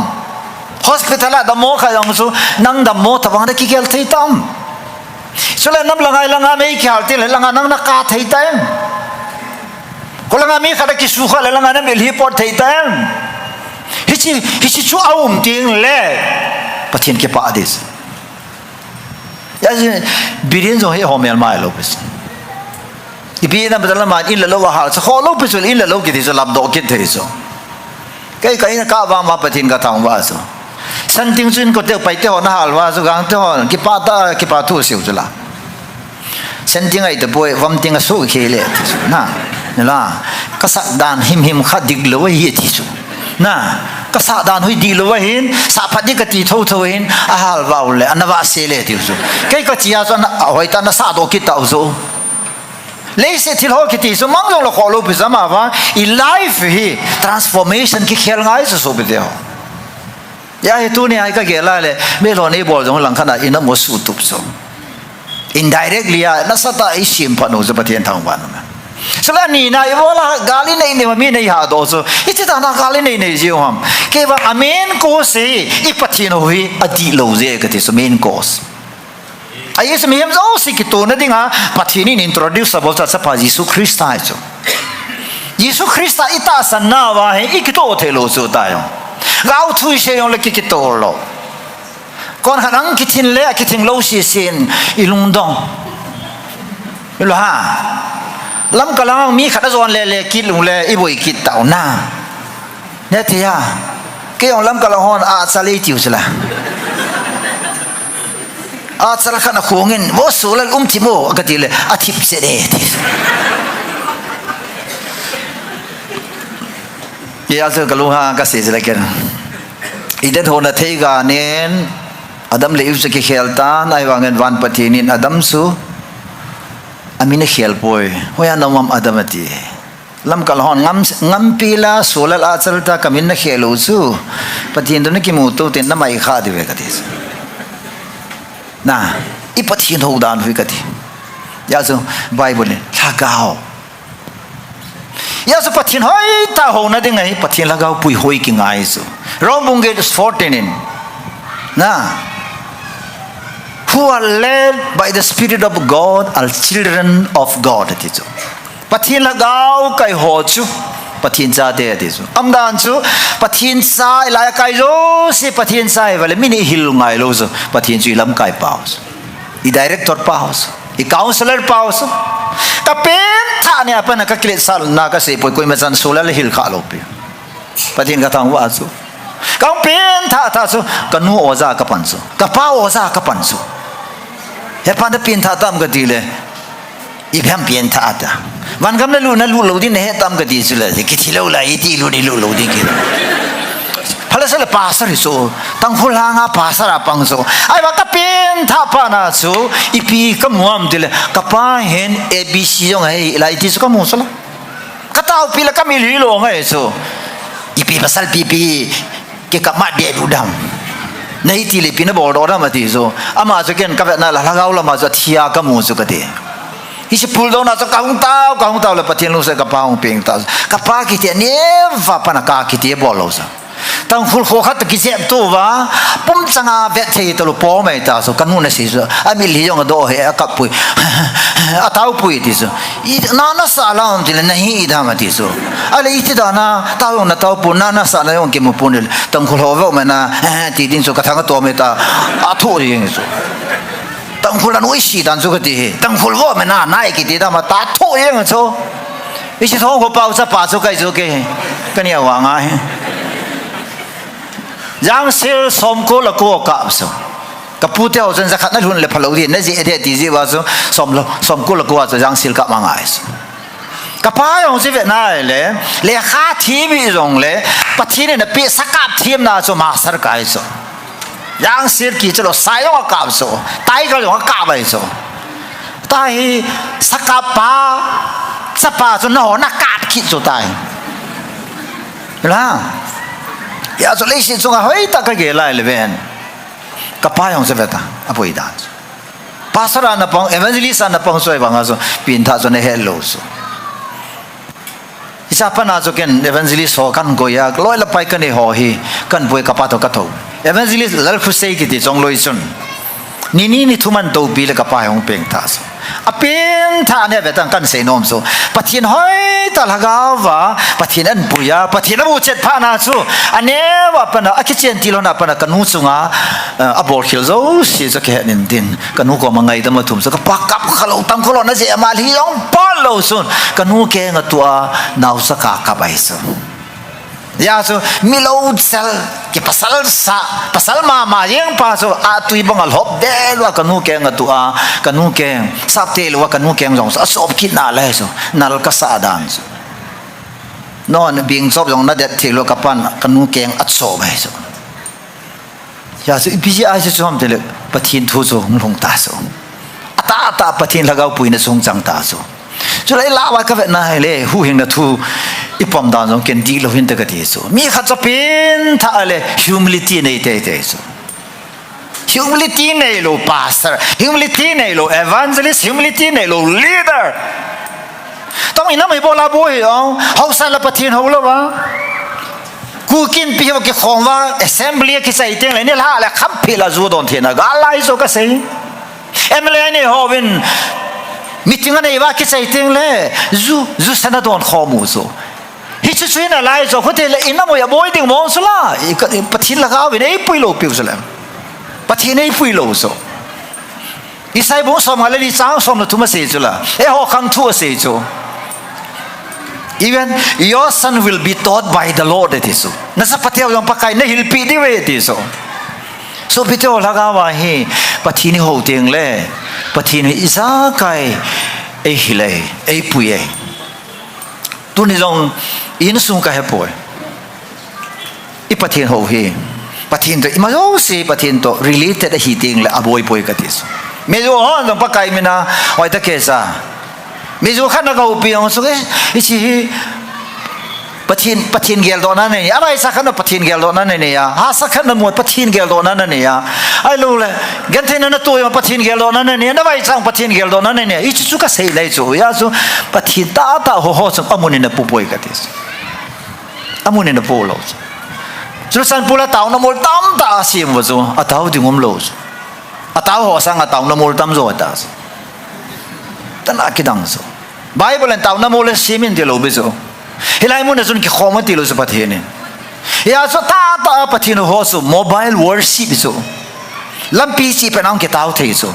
Hospital a dammo khat jong chu nang dammo tabang na kigel thei tam. Chule nam langa, langa mei kihal teng le langa nang na kap thei tam. Kholanga mi khat akisukha le langa na mitlhi pot thei tam. Hiche, hiche chu aum teng le Pathen kipah ding. Hijeh chun, Biren jong hi ho melma lou pi chu. Ipi nam ta lama in le lou a hal, sa kho lou pi chu, in le lou kiti chu, lapdoh kit thei chu. Kei ka in ka vang ma Pathen ka thangvah chu. Santing chu in kote Paite hon ahal uva chu, Gangte hon, kipah ta, kipah thu seiu chu la. Santing ahi tapoi, Vamting asoh kei le, ti chu, na. Nila, ka sah dan himhim kha diklou ahi, ti chu. Na, ka sah dan hoi diklou ahin, sah phat ding kati thotho ahin, ahal uva le, ana vahse le tiu chu. Kei kati a chu ana, hoitah na sah doh kit tau chu. Leiset thil ho kiti chu mang jong le kho lou pi chu ama vang, i life hi transformation kikhel ngai chu sopi te ho. Hijeh hi tunia hi ka gel a le, mi lhon i bol jong lang khat a i na mo sutup chu. Indirectly a, nasatah a i semphat u chu Pathen thangvah nom e. Chule anina i bol a gal i nei nei mi nei ha doh chu. Hiche dan a gal i nei nei jiu ham. Kei vang a main cause hi, i Pathen hou hi adihlou jeh kati chu main cause. Ajeh chu mihem jouse kitona dinga Pathen in introduce abol chu achapa Jesu Christa ahi chu. Jesu Christa i tahsan nauva hi i kitoh thei lou chu ta jong. Gao thu i sei jong le ki, kitoh lou. Kon khat ang kithin le, akithin lou sesen, i lungdong. Ilo ha. Lamkal a mi khat ajon le le kit lou le, i boi kit tau na. Ne thei a. Kei jong lamkal a hon achal ei tiu chu la. Achal khat na khong in, "Vo Solal um thim o," kati le, "Athip se de," ti. Hijeh chu ka lung hang a ka sei chu la ken. Eden hon a theiga nen, Adam le Eve chu kikhel tan, ahivangin van Pathen in Adam chu amin akhel poi. Hoiya na um am Adam ati. Lamkal hon ngam, ngampi la, Solal achal ta, ka min na khel u chu. Pathen toh na kimu tou teng na mai kha diu ve kati chu. Na, i Pathen hou dan hoi kati. Hijeh chu Bible in, lhagao. Hijeh chu Pathen hoitah houna ding ahi, Pathen lhagao puihoi kingai chu. Rom bung get fourteen in. Na. Who are led by the Spirit of God are children of God, ati chu. Pathen lhagao kai ho chu Pathen chate ati chu. Umdan chu Pathen cha i lai a kai jouse Pathen cha ahi uva le min i hil ngai lou chu Pathen chu i lamkai pau chu. I director pau chu. I counselor pau chu. Ka pengthah nia pat a ka kiletsahna ka sei poi koima chan Solal a hil kha lou pi. Pathen ka thangvah chu. Ka pengthah thah chu, ka nu oja ka pan chu. Ka pa oja ka pan chu. He pa na pengthah tam kati le. Ipi ham pengthah ta. Van gam na lut, na lut lou ding na he tam kati chu le. Kithi lou lai, iti lut, i lut lou ding kiti. Phala sala Pastor hi chu, Tangkhul langa pastor a pang chu. Ahivang ka pengthah phat na chu, ipi ka mu ham tile, ka pa hin A B C jong ahi lai ti chu ka mu chu la. Ka taopi le ka mitlhi lou ngai chu. Ipi pasal pipi, kei ka mat deh du dam. Nei ti le ipi na bol doh dam ati chu. Ama chu ken ka vetna la lhagao lama chu athia ka mu chu kati. Hiche puldohna chu ka hung tao, ka hung tao le Pathen lungset ka pa hung pengtah. Ka pa kiti a neva pana ka kiti bol lou chu. Tangkhul kho khat kijep tou va, pum changa vet thei talou po mai ta chu, ka nu na sei chu, a mitlhi jong adoh he, a kap pui, a tao pui ti chu. I, na, na sa lam ti le, nahi i dam ati chu. Ale iti dan a, tao jong na tao pon, na, na sa na jong kimu pon le, Tangkhul ho veu mai na, eh, ti ding chu, ka thang a to mai ta, a thu ding chu. Tangkhul a nu i si dan chu kati hi. Tangkhul vo me na, nai kiti dam a ta thu jeng chu. I si thong ko pau chapa chu kai chu ke. Ka nia vang a hi. Jangsil somko le ko kap chu. Ka pu te ho chun jakhat na lhun le phalou di, na ji e de ti ji va chu som lo, somko le ko a chu jangsil kap ma ngai chu. Ka pa jong chu ve nai le, lekha thiem hi jong le, Pathen in apeh sakap thiemna chu master kai chu. Jangsil kicha lou, sa jong akap chu, tiger jong akap ahi chu. Tahi sakap pa, chapa chu na ho na kap kit chu tahi. La. Hia chu leiset chunga hoitah ka gel lai le ven. Ka pa jong chu ve ta, apoi dan chu. Pastor a na pang, evangelist a na pang chu ahivang a chu, pengthah chu na he lou chu. Hiche a pat na chu ken evangelist ho kan koi a, loi le pai ka nei ho hi, kan pui ka pa toh ka thou. Evangelist Lalkhosei kiti Chongloi chun. Ni ni ni thum ahin toupi le ka pa hi hung pengthah chu. Apengthah a neh ve tang kan sei nom chu. Pathen hoitah lhagao va, Pathen ahin pui a, Pathen abuchet phat na chu. Aneo a pat na, akichen til lhon a pat na ka nu chunga, eh, abolkhel jouse chu kihet in tin. Ka nu koma ngaidam athum chu, ka pa kap kha lou, Tangkhul ho na jeh a mitlhi jong pon lou chun, ka nu keng a tua, naocha ka kap ahi chu. Hia chu, mi lou chal, kipasal sa, pasal mama jeng pa chu, atui bang a lhop del uva, ka nu keng a tua, ka nu keng, sap thei lou uva, ka nu keng jong chu, asop kit na le chu, nal ka sa dan chu. Non bing chop jong na det thei lou, ka pan, ka nu keng achop ahi chu. Hia chu ipi jeh a chu chu ham tile Pathen thu chu hung lhung ta chu. Atah tah Pathen lhagao puina chu hung chang ta chu. Chule i lah uva ka vetna hile huhhingna thu i pom dan jong ken dihlou hinte ka ti chu. Mi khat chu pengthah le humility nei teitei chu. Humility neilou pastor, humility neilou evangelist, humility neilou leader. Tong inam hi bol a boi hi ong, haosa la Pathen hou lou va. Kuki Inpi ho kikhom uva, assembly a kichai teng le, nilhah le khamphel a ju don theina gal lai chu ka sei. M L A nei hovin meeting anei uva kichai teng le, ju, ju sa na don khom u chu. Hichu chu hina lai chu, khute le inam u a boi ding mong chu la, i ka, i Pathen lhagao vin eipui lou piu chu le. Pathen eipui lou chu. Isai bung som nga le li chang som le thum asei chu la. Eiho khang thu asei chu. Even your son will be taught by the Lord, ati chu. Na chapa teu jong Pakai na hilpi diu ve, ati chu. Sopi teu, lhagao a hi Pathen i hou teng le, Pathen hi ijakai eihil e, eipui e. Tuni jong insung ka he poi. I Pathen hou hi, Pathen toh, ima jouse Pathen toh related ahi teng le aboi poi ka ti chu. Mizo hon jong Pakai mina, oi ta ke sa. Mizo khat na ka upi jong chu ke, i chi hi, Pathen, Pathen geldohna nei, avaicha khat na Pathen geldohna nei nei a, hahsa khat na mu Pathen geldohna nei a. Ahilou le, gentheina na to jong Pathen geldohna nei nei a, na vaicha Pathen geldohna nei nei a. I chu chu ka sei lai chu, hia chu Pathen tahtah ho ho chu amun in apu poi ka ti chu. Amun in apu lou chu. Chule Chanpur a taona mol tamtah asem uva chu, atao ding um lou chu. Atao ho sanga taona mol tam jo ta chu. Tana kidang chu. Bible in taona mol asem in ti lou be chu. Hilai mun a chun kikhom a ti lou chu Pathen in. Hia chu tahtah a Pathen ho chu mobile worship chu. Lampi chih pen a hung kitao thei chu.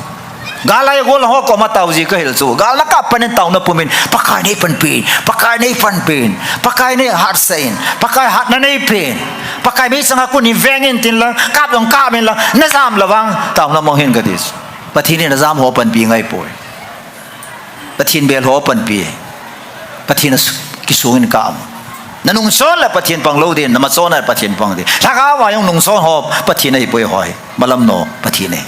Gal lai gol ho koma tao ji ka hil chu. Gal na kap pen in taona pum in, Pakai nei panpi in, Pakai nei panpi in, Pakai nei hatsah in, Pakai hatna nei pe in, Pakai meichang a kon in veng in tin lang, kap jong kap in lang, na jam le vang, taona mong hih in ka ti chu. Pathen in a jam ho panpi ngai poi. Pathen bel ho panpi. Pathen a su-, kisung in kap. Nanungchon le Pathen pang lou ding, namachon le Pathen pang ding. Lhagao a jong nungchon ho Pathen ahipoi hoi. Malam no Pathen ahi.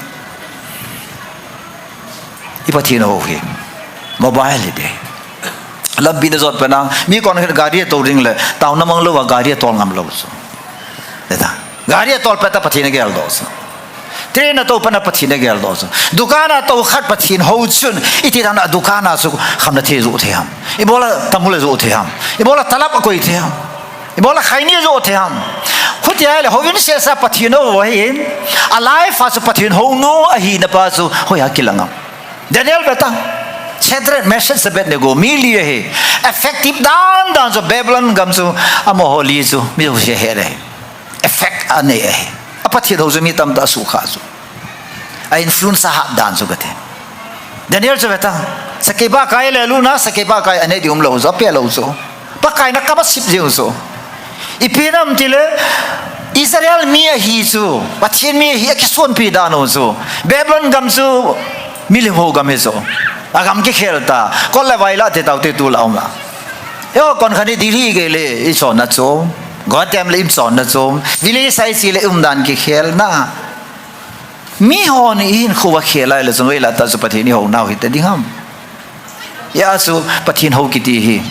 I Pathen ho hi mobile hi ding. Lampi najot pet na, mi kon gari atou ding le, taona mang lou a gari atol ngam lou chu. Deta. Gari atol pet a Pathen ageldoh chu. Train atou pet a Pathen ageldoh chu. Dukan atou khat Pathen ho chun, iti dan a dukan a chu khamna thei ajoh thei ham. Ibola tamul ajoh thei ham. Ibola talap akoi thei ham. Ibola khaini ajoh thei ham. Huti ahile, houin sesa Pathen ho ahin, a life a chu Pathen houna ahina pa chu hoiya kilang ham. Daniel beta, Shadrach, Meshach, Abednego, mi li ahi. Effective dan dan chu Babylon gam chu, amaho li chu mi jouse ahe le. Effect anei ahi. A Pathen ho chu mi tamtah asukha chu. A influence ahat dan chu kati. Daniel chu beta, sakei pakai le luna, sakei pakai anei ding umlou chu, ape lou chu. Pakai na kama sip jeng chu. Ipi nam tile, Israel mi ahi chu, Pathen mi ahi akisonpi dan u chu. Babylon gam chu, milim ho gam hi chu. Agam kikhel ta, kol le vai la te tau te tu la um la. Yo, kon khani Delhi gei le, ichonna chu. Guwahati am le ichonna chu. Village sai chi le umdan kikhel na. Mihon ihin khuva khel lai le chun vei la ta chu Pathen ihounau hita ding ham. Hijeh chu Pathen hou kiti hi.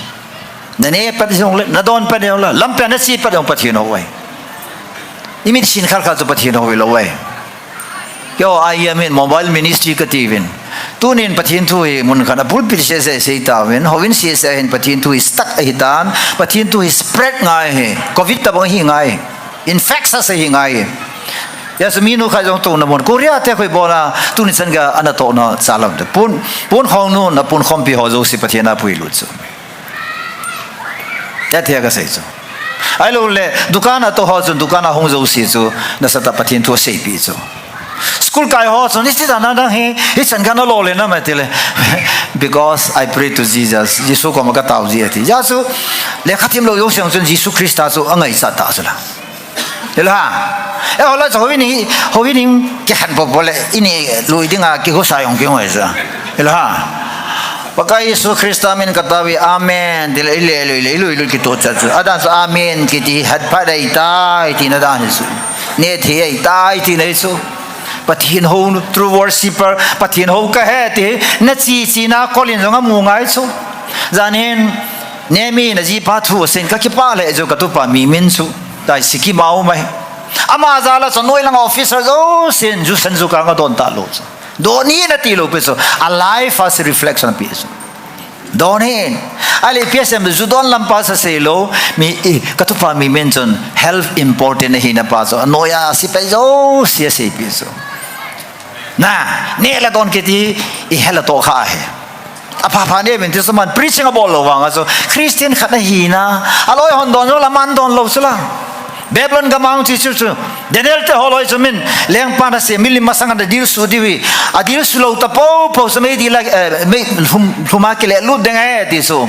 Naneh pet jong le, nadon pet jong le, lampi a nache pet jong Pathen hou ahi. Imit sin khat khat chu Pathen hou hilou ahi. Keiho a imin mobile ministry kati uvin. Tunin Pathen thu hi mun khat a pulpit sese sei tauvin. Houin sese hin Pathen thu hi stuck ahitan. Pathen thu hi spread ngai hi. Covid tabang hi ngai. Infectious ahi ngai. Hijeh chu minu khat jong touna mun. Korea te khoi bola, tuni chan gei a ana touna cha lam te. Pon, pon khong nu, na pon khompi ho jouse Pathen a puilut chu. Hijeh thei kasei chu. Ahilou le, dukan a tou ho chun, dukan a hung jouse chu, nasatah Pathen thu aseipeh chu. School kai ho chun, iti dan a dang hi, hichan gei a nalo le na ma tile. Because I pray to Jesus. Jesu koma katao ji ati. Hijeh chu, lekha themlou jouse chun, Jesu Christa chu angaichat ta chu la. Hilou ham. Eiho la chu houin hi, houin hi kikhen popo le, ini lui dinga kihusa jong kihung ahi chu. Hilou ham. Pakai Jesu Christa min katao e, amen. Tile, ile, ile, ile, ile, ile, kitoh cha chu. Adan chu, amen, kiti, hat phat ahitai, tina dan hi chu. Neh thei ahitai, tina hi chu. Pathen hou, true worshipper, Pathen hou kahi ti, nache che na, kolin jong amu ngai chu. Jan hin, Nehemiah in ajipa thu aseina, kakipah le chu katupa Mimin chu. Tai Sikkim a um ahi. Ama jal a chu anoi lang officer jousen, ju sen ju kang adon talou chu. Don hih in ati lou pi chu. A life a chu reflection ape chu. Don hih in. Ahile ipi asei em, ju don lam pa chu asei lou. Mi, i, katupa Mimin chun health important ahina pa chu. Anoi a sepai jouse aseipeh chu. Na, neh le don kiti, i hel a toh kha ahi. Apha pha neh uvin ti chu aman preaching abol lou vang a chu. Christian khat ahina, aloi hon don jong le aman don lou chu la. Babylon gam a hung che chu chu. Daniel te ho loi chu min, lengpa nasem, milim masang a dilsu diu hi. Adilsu lou tapopo chu meidil a, eh, mei lhum, lhum a kile lut ding ahi ti chu.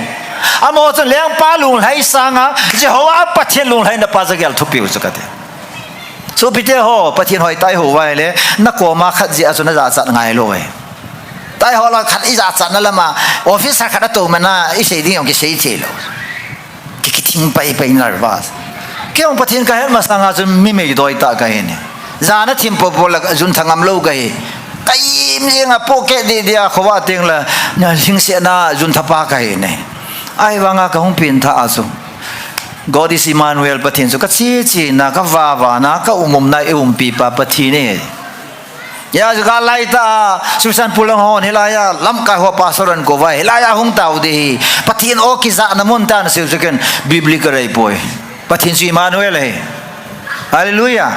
Amaho chun lengpa lunglhai sanga, Jehovah Pathen lunglhaina pa chu agel thupiu chu kati. Sopite ho, Pathen hoi tai ho uva ahile, nakoma khat jeh a chu najachat ngai lou e. Tai ho la khat ijachatna lama, officer khat atou mana, isei ding jong kisei thei lou. Ki, kithing pai pai nervous. Kei jong Pathen kahet masanga chu mi meidoi tah kahi ne. Jana thim popo la jun tha ngam lou kahi. Ka im jeng a pocket deh deh a khovah teng la, na lhingsetna jun tha pa kahi ne. Ahivanga kahung pengthah a chu. God is Emmanuel, Pathen chu kache chena, kava vana, ka um umna, eiumpi pa Pathen ahi. Hijeh a chu gal lai tah a, Susan Pulang hon hilai a, lamkai ho pastor ahin kou uva, hilai a hung tao ding ahi. Pathen o kijahna mun tah a nasei u chu ken, biblical ahipoi. Pathen chu Emmanuel ahi. Hallelujah.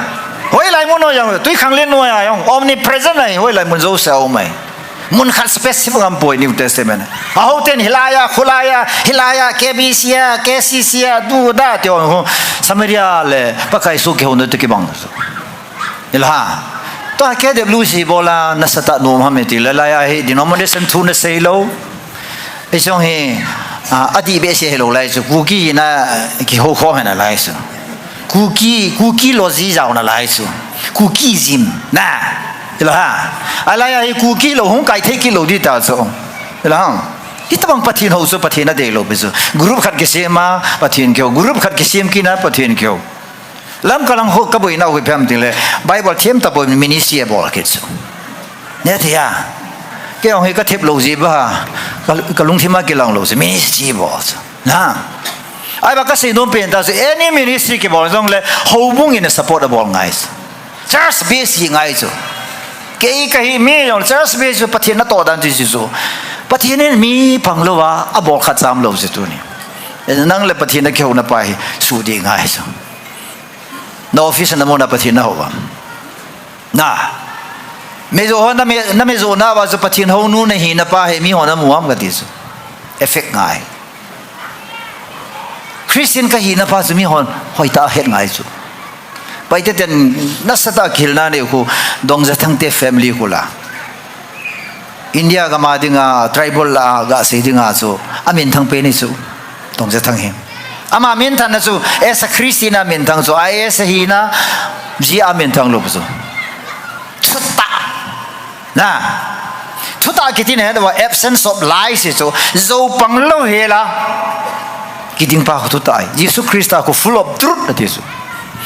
Hoilai mun ho jong, twikhanglen noi a jong, omnipresent ahi, hoilai mun jouse a um ahi. Mun khat specific ngam poi New Testament. Ahou ten hilai a, khulai a, hilai a, K B C a, K C C a, tu da ti ho, Samaria le, Pakai Jesu kihouna toh kibang. Hilou ham. Tua K W C bol a nasatah nom ham iti le, lai a hi denomination thu nasei lou. Hiche jong hi, a, adih behseh hilou lai chu, Kuki hina kihou khom hina lai chu. Kuki, Kuki logy jaona lai chu. Kukism, na. Hilou ham. Alai a hi Kuki lou hung kai thei kit lou ding ta chu. Hilou ham. Hitabang Pathen hou chu Pathen adei lou pi chu. Group khat kisem a Pathen kihou, group khat kisem kit a Pathen kihou. Lamka lang ho kaboina ho ipi ham tile, Bible them tapoi ministry abol kit chu. Nethei a. Kei jong hi kathem lou jeh ba, ka, kalungthim a kilang lou chu ministry bol chu. Na. Ahivang kasei nom pen tah chu, any ministry kibol jongle, houbung in support abol ngai chu. Church base hi ngai chu. Kei kahi mi jong church base chu Pathen natoh dan ti chu. Pathen in mi phang lou a, abol khat cham lou chu tuni. Nang le Pathen nakihouna pa hi sudih ngai chu. Na office a namu na Pathen nahou a. Na. Mizo ho nami, namizo na va chu Pathen hounu nahina pa hi mi ho namu am kati chu. Effect ngai. Christian kahina pa chu mi hon hoitah a het ngai chu. Paite ten nasatah a kihilna nei khu Dongjathang te family khu la. India gam a dinga tribal la gasei dinga chu aminthang pen hi chu Dongjathang hi. Ama minthanna chu as a Christian aminthang chu, I A S ahina jeh a aminthang lou chu. Thutah. Na. Thutah kiti nahet uva absence of lies chu, jou pang lou hel a kiding pa khu thutah ahi. Jesu Christa khu full of truth ati chu.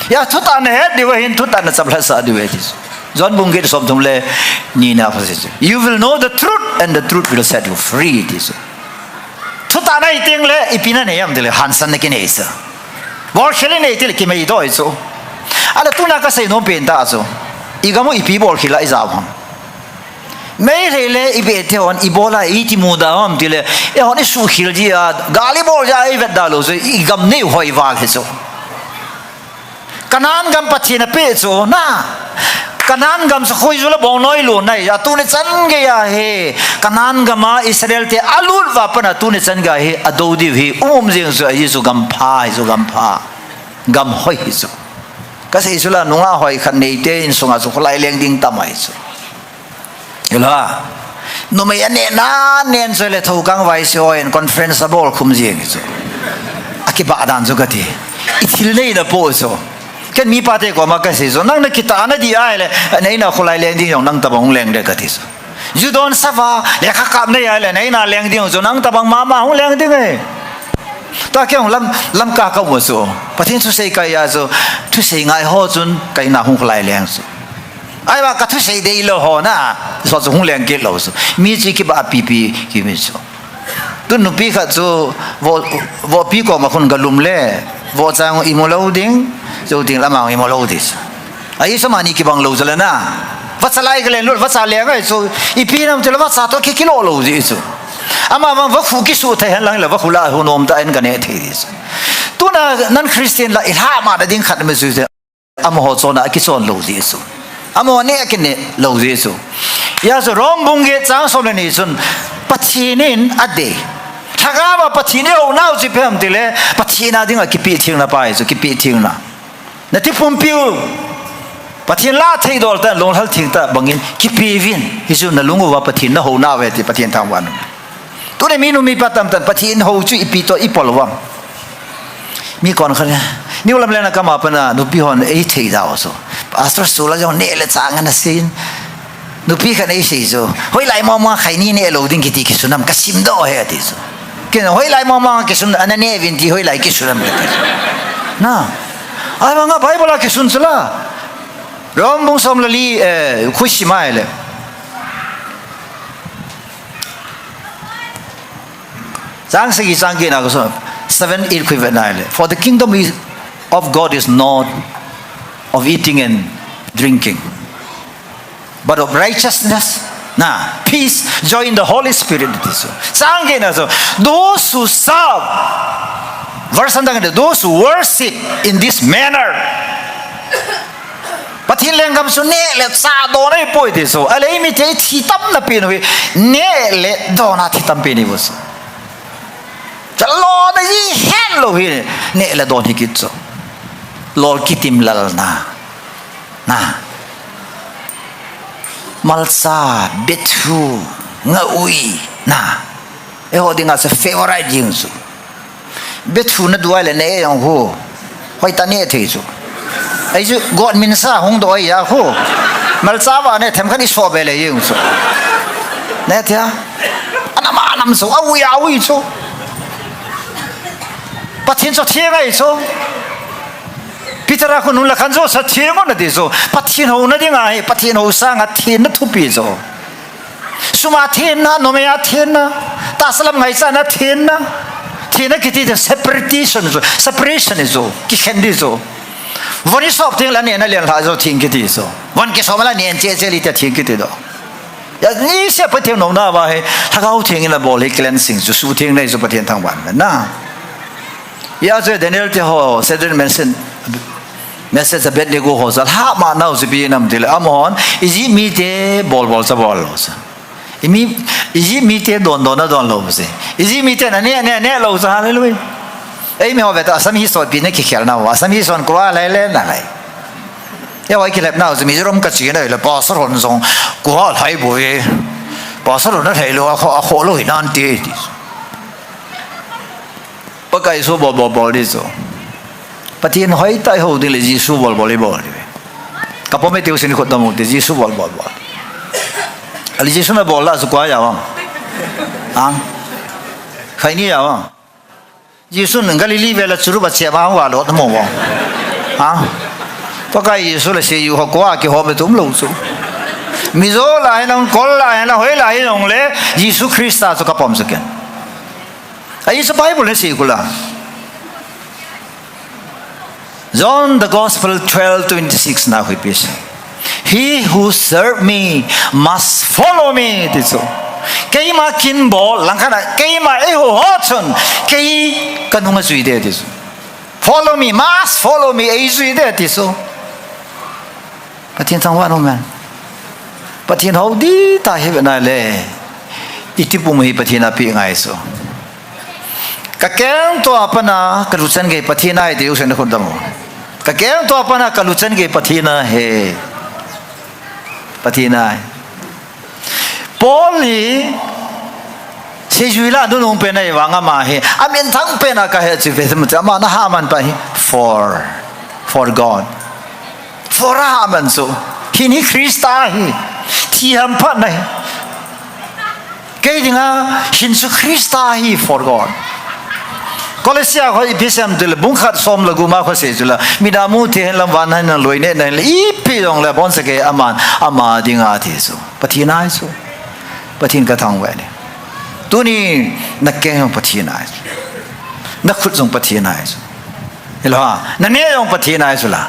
Hia thutah nahet diu ahin thutah nachamlhasah diu ahi ti chu. John bung get som thum le ni na pha chu. You will know the truth and the truth will set you free ti chu. Thutah nahi teng le ipi nanei am tile hansan nakinei chu. Bolkhel inei tile kimeidoh ahi chu. Ahile tuna kasei nom pen tah chu, igam u ipi bolkhel a ijao ham? Meitei le ipi te hon ibola iti muda ham tile, eihon isuhkhel jeh a, gal ibol jeh a ivetda lou chu, igam nei u hoi val hi chu. Canaan gam Pathen apeh chu na. Canaan gam chu khoiju le bongnoi lon ahi, tuni chan gei a hi Canaan gam a Israel te alut uva pat a tuni chan gei a hi adou diu hi um um jeng chu, ahi chu gam pha hi chu, gam pha. Gam hoi hi chu. Kasei chu la, nungah hoi khat neite insunga chu kholai leng ding tam ahi chu. Hilou a. Numei anehna nen chu le Thoukang Vaisei hon conference abol khum jeng hi chu. Akibah dan chu kati. Ithil neina po chu. Ken mipa te koma kasei chu, nang nakitahna ding ahile, neina kholai leng ding jong nang tabang hung leng de kati chu. Ju don sava, lekha kap nei ahile, neina leng ding chu nang tabang mama hung leng ding e. Tua kei jong lam, Lamka kamu chu, Pathen thusei kaiya chu, thusei ngai ho chun kaina hung kholai leng chu. Ahivang kathusei deilou ho na, so chu hung leng kit lou chu. Mi chu kibah pipi kimi chu. Tun nupi khat chu, vo, vohpi koma khun galum le, vohchang imu lou ding, jou ding lama imu lou ding chu. Ahi chu amani kibang lou chu le na. Vacha lai kalen lut, vacha leng ahi chu, ipi nam tile vacha toh kikilo lou ding chu. Amavang vakhu kisuh thei henlang le vakhu la hu nom tah in kaneh thei ding chu. Tuna non-Christian la ilhamna ding khat mi chu. Amaho chonna akichon lou ding chu. Amaho neh akineh lou ding chu. Hia chu Rom bung get chang som le ni chun Pathen in adei. Lhagao a Pathen ihounau chu ipi ham tile, Pathen a dinga kipehthengna pa hi chu, kipehthengna. Nati pumpiu Pathen lah a theidol tah, lunghel theng tah bangin kipeuvin. Hichu nalung uva Pathen nahounauve ti Pathen thangvah in. Tuni minu mipa tamtah in Pathen hou chu ipi toh ipol uvem? Mi konkhat, new lam le na kama pana nupi hon eithei dau chu. Pastor Sula jong neh le chah ana seiyin. Nupi khat in eisei chu, hoilai mama khaini neh lou ding kiti kisun am kasimdoh e ati chu. Ken hoilai mama kisun, ana neh uvin ti hoilai kisun am kati chu. Na. Ahivanga Bible a kisun chu la. Rom bung som le li, eh, khu isim a ahile. Chang sagi chang get na khu, seven, eight khu ivet na ahile. For the kingdom is, of God is not of eating and drinking, but of righteousness, na, peace, joy in the Holy Spirit. Ati chu. Chang get na chu, those who serve, verse ang dang, those who worship in this manner. Pathen lenggam chu neh le chah don ahipoi ti chu. Ahile eimite ithi tamna pen u hi, neh le don a thi tam pen ihiu chu. Chalona ihet lou hi, neh le don hi kit chu. Lol kitim lalna. Na. Malcha, bethu, ngaui, na. Eiho dinga chu favorite jeng chu. Bethu nadu ahile neh jong khu. Hoitah neh thei chu. Ahi chu, God minsa hung doh ahi a khu. Malcha va neh themkhat isoh be le jeng chu. Neh thei a. Ana ma Am so, aui, aui chu. Pathen chu theng ahi chu. Peter a khun hun la khan chu sa theng u nati chu. Pathen houna ding ahi, Pathen hou sanga thenna thupi chu. Suma thenna, nomei a thenna, tahsa lam ngaichatna thenna. Thenna kiti chu separation chu, separation chu, kikhen di chu. Von i sop teng la nena len lha chu theng kiti chu. Von kisom la nen che che li te theng kiti do. Ya, ni se Pathen nouna va he, Lhagao Theng in abol hi cleansing chu, sutheng nei chu Pathen thangvah na. Ya chu Daniel te ho, Shadrach, Meshach, Meshach, Abednego ho, sa lha ma nau chu ipi nam ti le, amahon, Egypt mite bol bol cha bol lou cha. Imi, Egypt mite don don a don lou cha. Egypt mite na ne, ne, ne lou cha, hallelujah. Eimi ho ve ta, Assam hi sot pi na kikhel na, Assam hi son kua lai le na lai. Ya, vai kilep nau chu Mizoram ka chi na le, pastor hon jong kua lai bo e. Pastor hon na lai lou, a kho, a kho lou hi nan ti, ti. Pakai Jesu bol, bol, bol di chu. Pathen hoitah i hou ding le Jesu bol, bol, i bol di. Ka pom e tiu sin khut dam u ti Jesu bol, bol, bol. Ali Jesu na bol la chu kua ya vang. Ang. Khai ni ya vang. Jesu in Galilee vel a churup a chep a hung va lot mo mo. Ha? Pakai Jesu le seijuiho kua kihom e tum lou chu. Mizo la hi nang, Kol la hi nang, hoi la hi nang le Jesu Christa chu ka pom chu ken. Ahi chu Bible hi sei kula. John the Gospel twelve twenty-six na hui pi sa. "He who serve me must follow me," ti chu. Keima kin bol, langkhat a, keima ei ho ho chun, kei ka nung a jui de ti chu. "Follow me, must follow me," ei jui de ti chu. Pathen thangvah nom e. Pathen hou di ta hi ve na le. I tipum hi Pathen a pi ngai chu. Ka keng tua pana ka luchan gei Pathen ahi ti u sen khun dam u. Ka keng tua pana ka luchan gei Pathen ahi. Pathen ahi. Paul hi seijui la nunung pen ahi vang ama hi. A minthang pen a ka he chu ve mu cha ama na ha man pa hi. For. For God. For a ha man chu. Hin hi Christa hi. Thi hamphat na hi. Kei dinga hin chu Christa hi for God. Kolosia ho ipi sem ti le bung khat som le gup ma kho sei chu la. Mit a mu thei hen lam van hen loi ne na le ipi jong le bon sa ke aman ama dinga ti chu. Pathen ahi chu. Pathen ka thangvah e. Tuni na keng jong Pathen ahi chu. Na khut jong Pathen ahi chu. Hilou ham, na neh jong Pathen ahi chu la.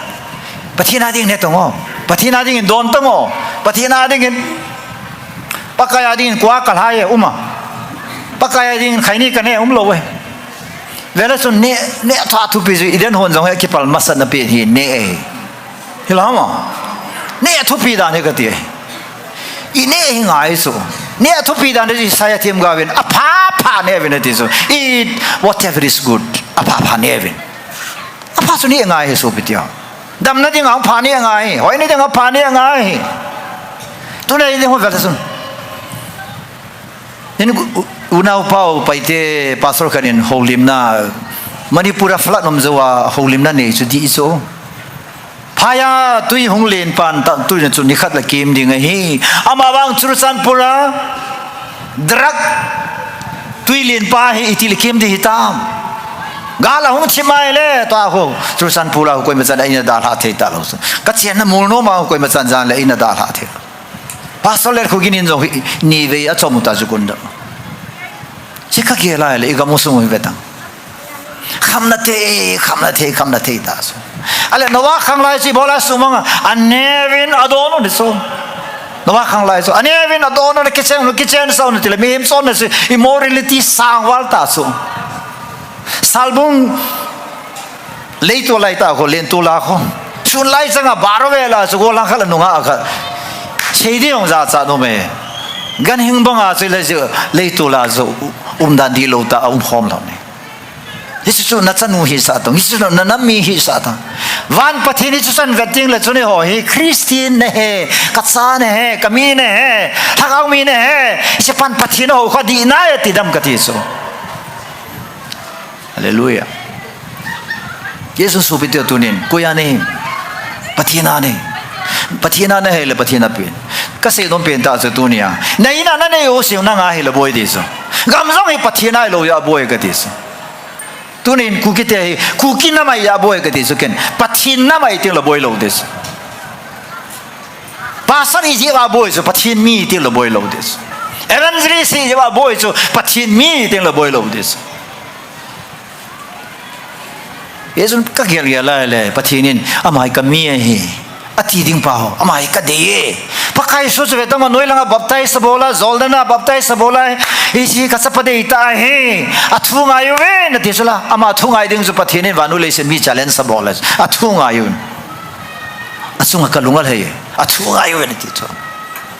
Pathen a dingin ne tong o. Pathen a dingin don tong o. Pathen a dingin, Pakai a dingin kua ka lhai e, um a. Pakai a dingin khaini ka ne um lou e. Vele chun neh, neh tha thupi chu Eden hon jong hi kipal masat na pen hi neh e. Hilou ham. Neh thupi dan hi ka ti e. I neh hi ngai chu. Neh thupi dan hi Isaiah themgao vin. Apha pha neh vin ati chu. Eat whatever is good. Apha pha neh vin. Apha chu neh ngai hi sopi tia. Damna ding apha neh ngai. Hoina ding apha neh ngai. Tuna i ding ho vel chun. Nin u, u, unau pau Paite pastor khat in houlimna. Manipur a flat nom jou a houlimna nei chu di chu. Phai a tui hung len pan ta tui na chu nikhat la kem ding ahi. Ama vang Churachandpur a drug tui len pa hi iti le kem ding hitam. Gal a hung thim mai le ta ho Churachandpur a koima chan a ina dalha thei ta lou. Ka chenna mul nom a koima chan jan le ina dalha thei. Pastor le khu ginin jong hi ni vei a chom ta chu kun da. Che ka ke lai le i gam u sung hi ve tang. Khamna thei, khamna thei, khamna thei ta chu. Ale Noah khang lai chu ibola sumang a, a neh vin a don u ni chu. Noah khang lai chu, a neh vin a don u ni kichen, kichen sa u ni ti le mihem chon na chu immorality sang val ta chu. Salbung Leitu lai ta kho, lentu la kho. Sun lai chang a bar ve la chu golang khat la nunga khat. Sei di jong jachat nom e. Ganhing bang a chu le chu leitu la chu umdan di lou ta, um khom lou ni. Hichu chu na chanu hi sa tong, hichu chu na nam mi hi sa tong. Van Pathen hi chu chan vet ding le chu ni ho hi Christian na he, ka cha na he, ka mi na he, Lhagao mi na he. Hiche pan Pathen ho kha di na e ti dam ka ti chu. Hallelujah. Jesu sopi teu tunin, koi a nei, Pathen a nei. Pathen a na hei le Pathen a pen. Ka sei nom pen ta chu tunia. Na in a na nei u siu na nga hei le boi di chu. Gam jong hi Pathen ahilou jeh a boi kati chu. Tunin Kuki te hi, Kuki nam ahi jeh a boi kati chu ken. Pathen nam ahi teng le boi lou ti chu. Pastor ahi jeh a boi chu, Pathen mi ahi teng le boi lou ti chu. Evangelist ahi jeh a boi chu, Pathen mi ahi teng le boi lou ti chu. Hichun ka gel gel lai le, Pathen in, "Ama hi ka mi ahi," ati ding pa ho, "Ama hi ka dei e." Pakai Jesu chu ve tang a, noi langa baptize abol a, Jordan a baptize abol a, "Hiche ka chapa deitah ahi, athu ngai uve," nati chu la, ama thu ngai ding chu Pathen in vannoi leiset mi challenge abol a, "Athu ngai un. Achunga ka lung alhai e, athu ngai uve," nati chu.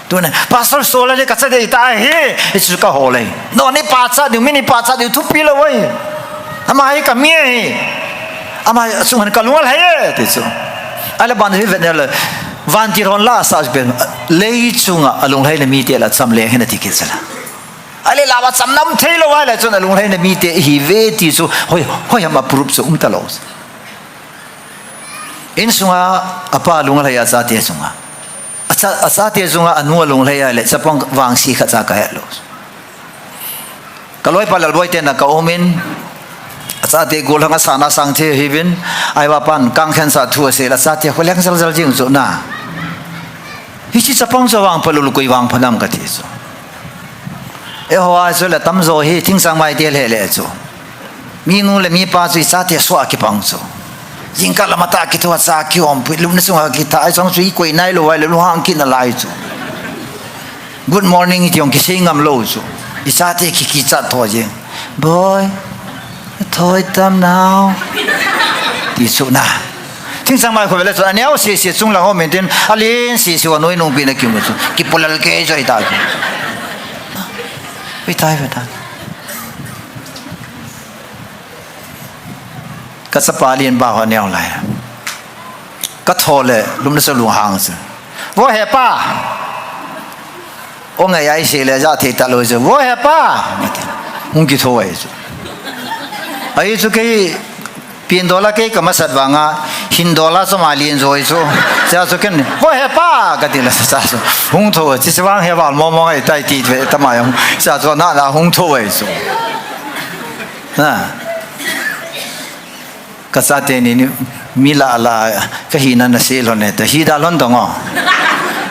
Tuna, "Pastor Sola le ka cha deitah ahi," hichu ka hol e. "Nangni pachat diu, mi ni pachat diu thupi lou ahi. Ama hi ka mi ahi. Ama achunga ka lung alhai e," ti chu. Ahile ban hi vet le, vantil hon la sa pen, "Lei chunga alunglhaina mite la cham leng hen," ati kit chu la. Ahile la va cham nom thei lou ahile chun alunglhaina mite ihi uve ti chu, hoi, hoi ham a proof chu um ta lou. Insunga apa lunglhai a, achate chunga. Acha, achate chunga anu alunglhai a le, chapang vangse khat cha ka het lou. Ka loipa Lalboi te na ka um in, achate gollhang a sana sang thei hiuvin, ahivangin kang khen sa thu asei le, achate kho leng jal jal jing chu na. Hiche chapang chu vangpha lou lou, koi vangpha nam kati chu. Eiho a chu le tamjo hi thingchang mai te le le chu. Minu le mipa chu ichate soh a kipang chu. Jingkah lam a tah kithoa cha kihom pui, lupna chunga kitha, ahi chang chu ikoi nailou vai le lunghang kit nalai chu. Good morning iti jong kisei ngam lou chu. Ichate ki, kichat tho jeng. "Boi, thoi tam nao," ti chu na. Thingchang mai kho ve le chu, aneo sese chunglang ho min tin, alen sese va noi nung pi na kimu chu. Kipulal kei chu ahi ta chu. Ui tai ve ta. Ka chapa alen ba ho neo lai. Ka tho le, lupna chu lunghang chu. "Vo he pa." O ngai ai se le ja thei ta lou chu. "Vo he pa." Hung kitho ai chu. Ahi chu kei pin dola kei ka masat vanga, hin dola chu ma lin joi chu. Cha chu ken, "Vo he pa," kati le cha chu. Hung tho, chi chi vang he val mo mo ngai tai ti ve ta ma jong. Cha chu na na hung tho ai chu. Na. Ka chate ni, ni mi la la, ka hina na sei lhon e, ta hi da lhon dong o.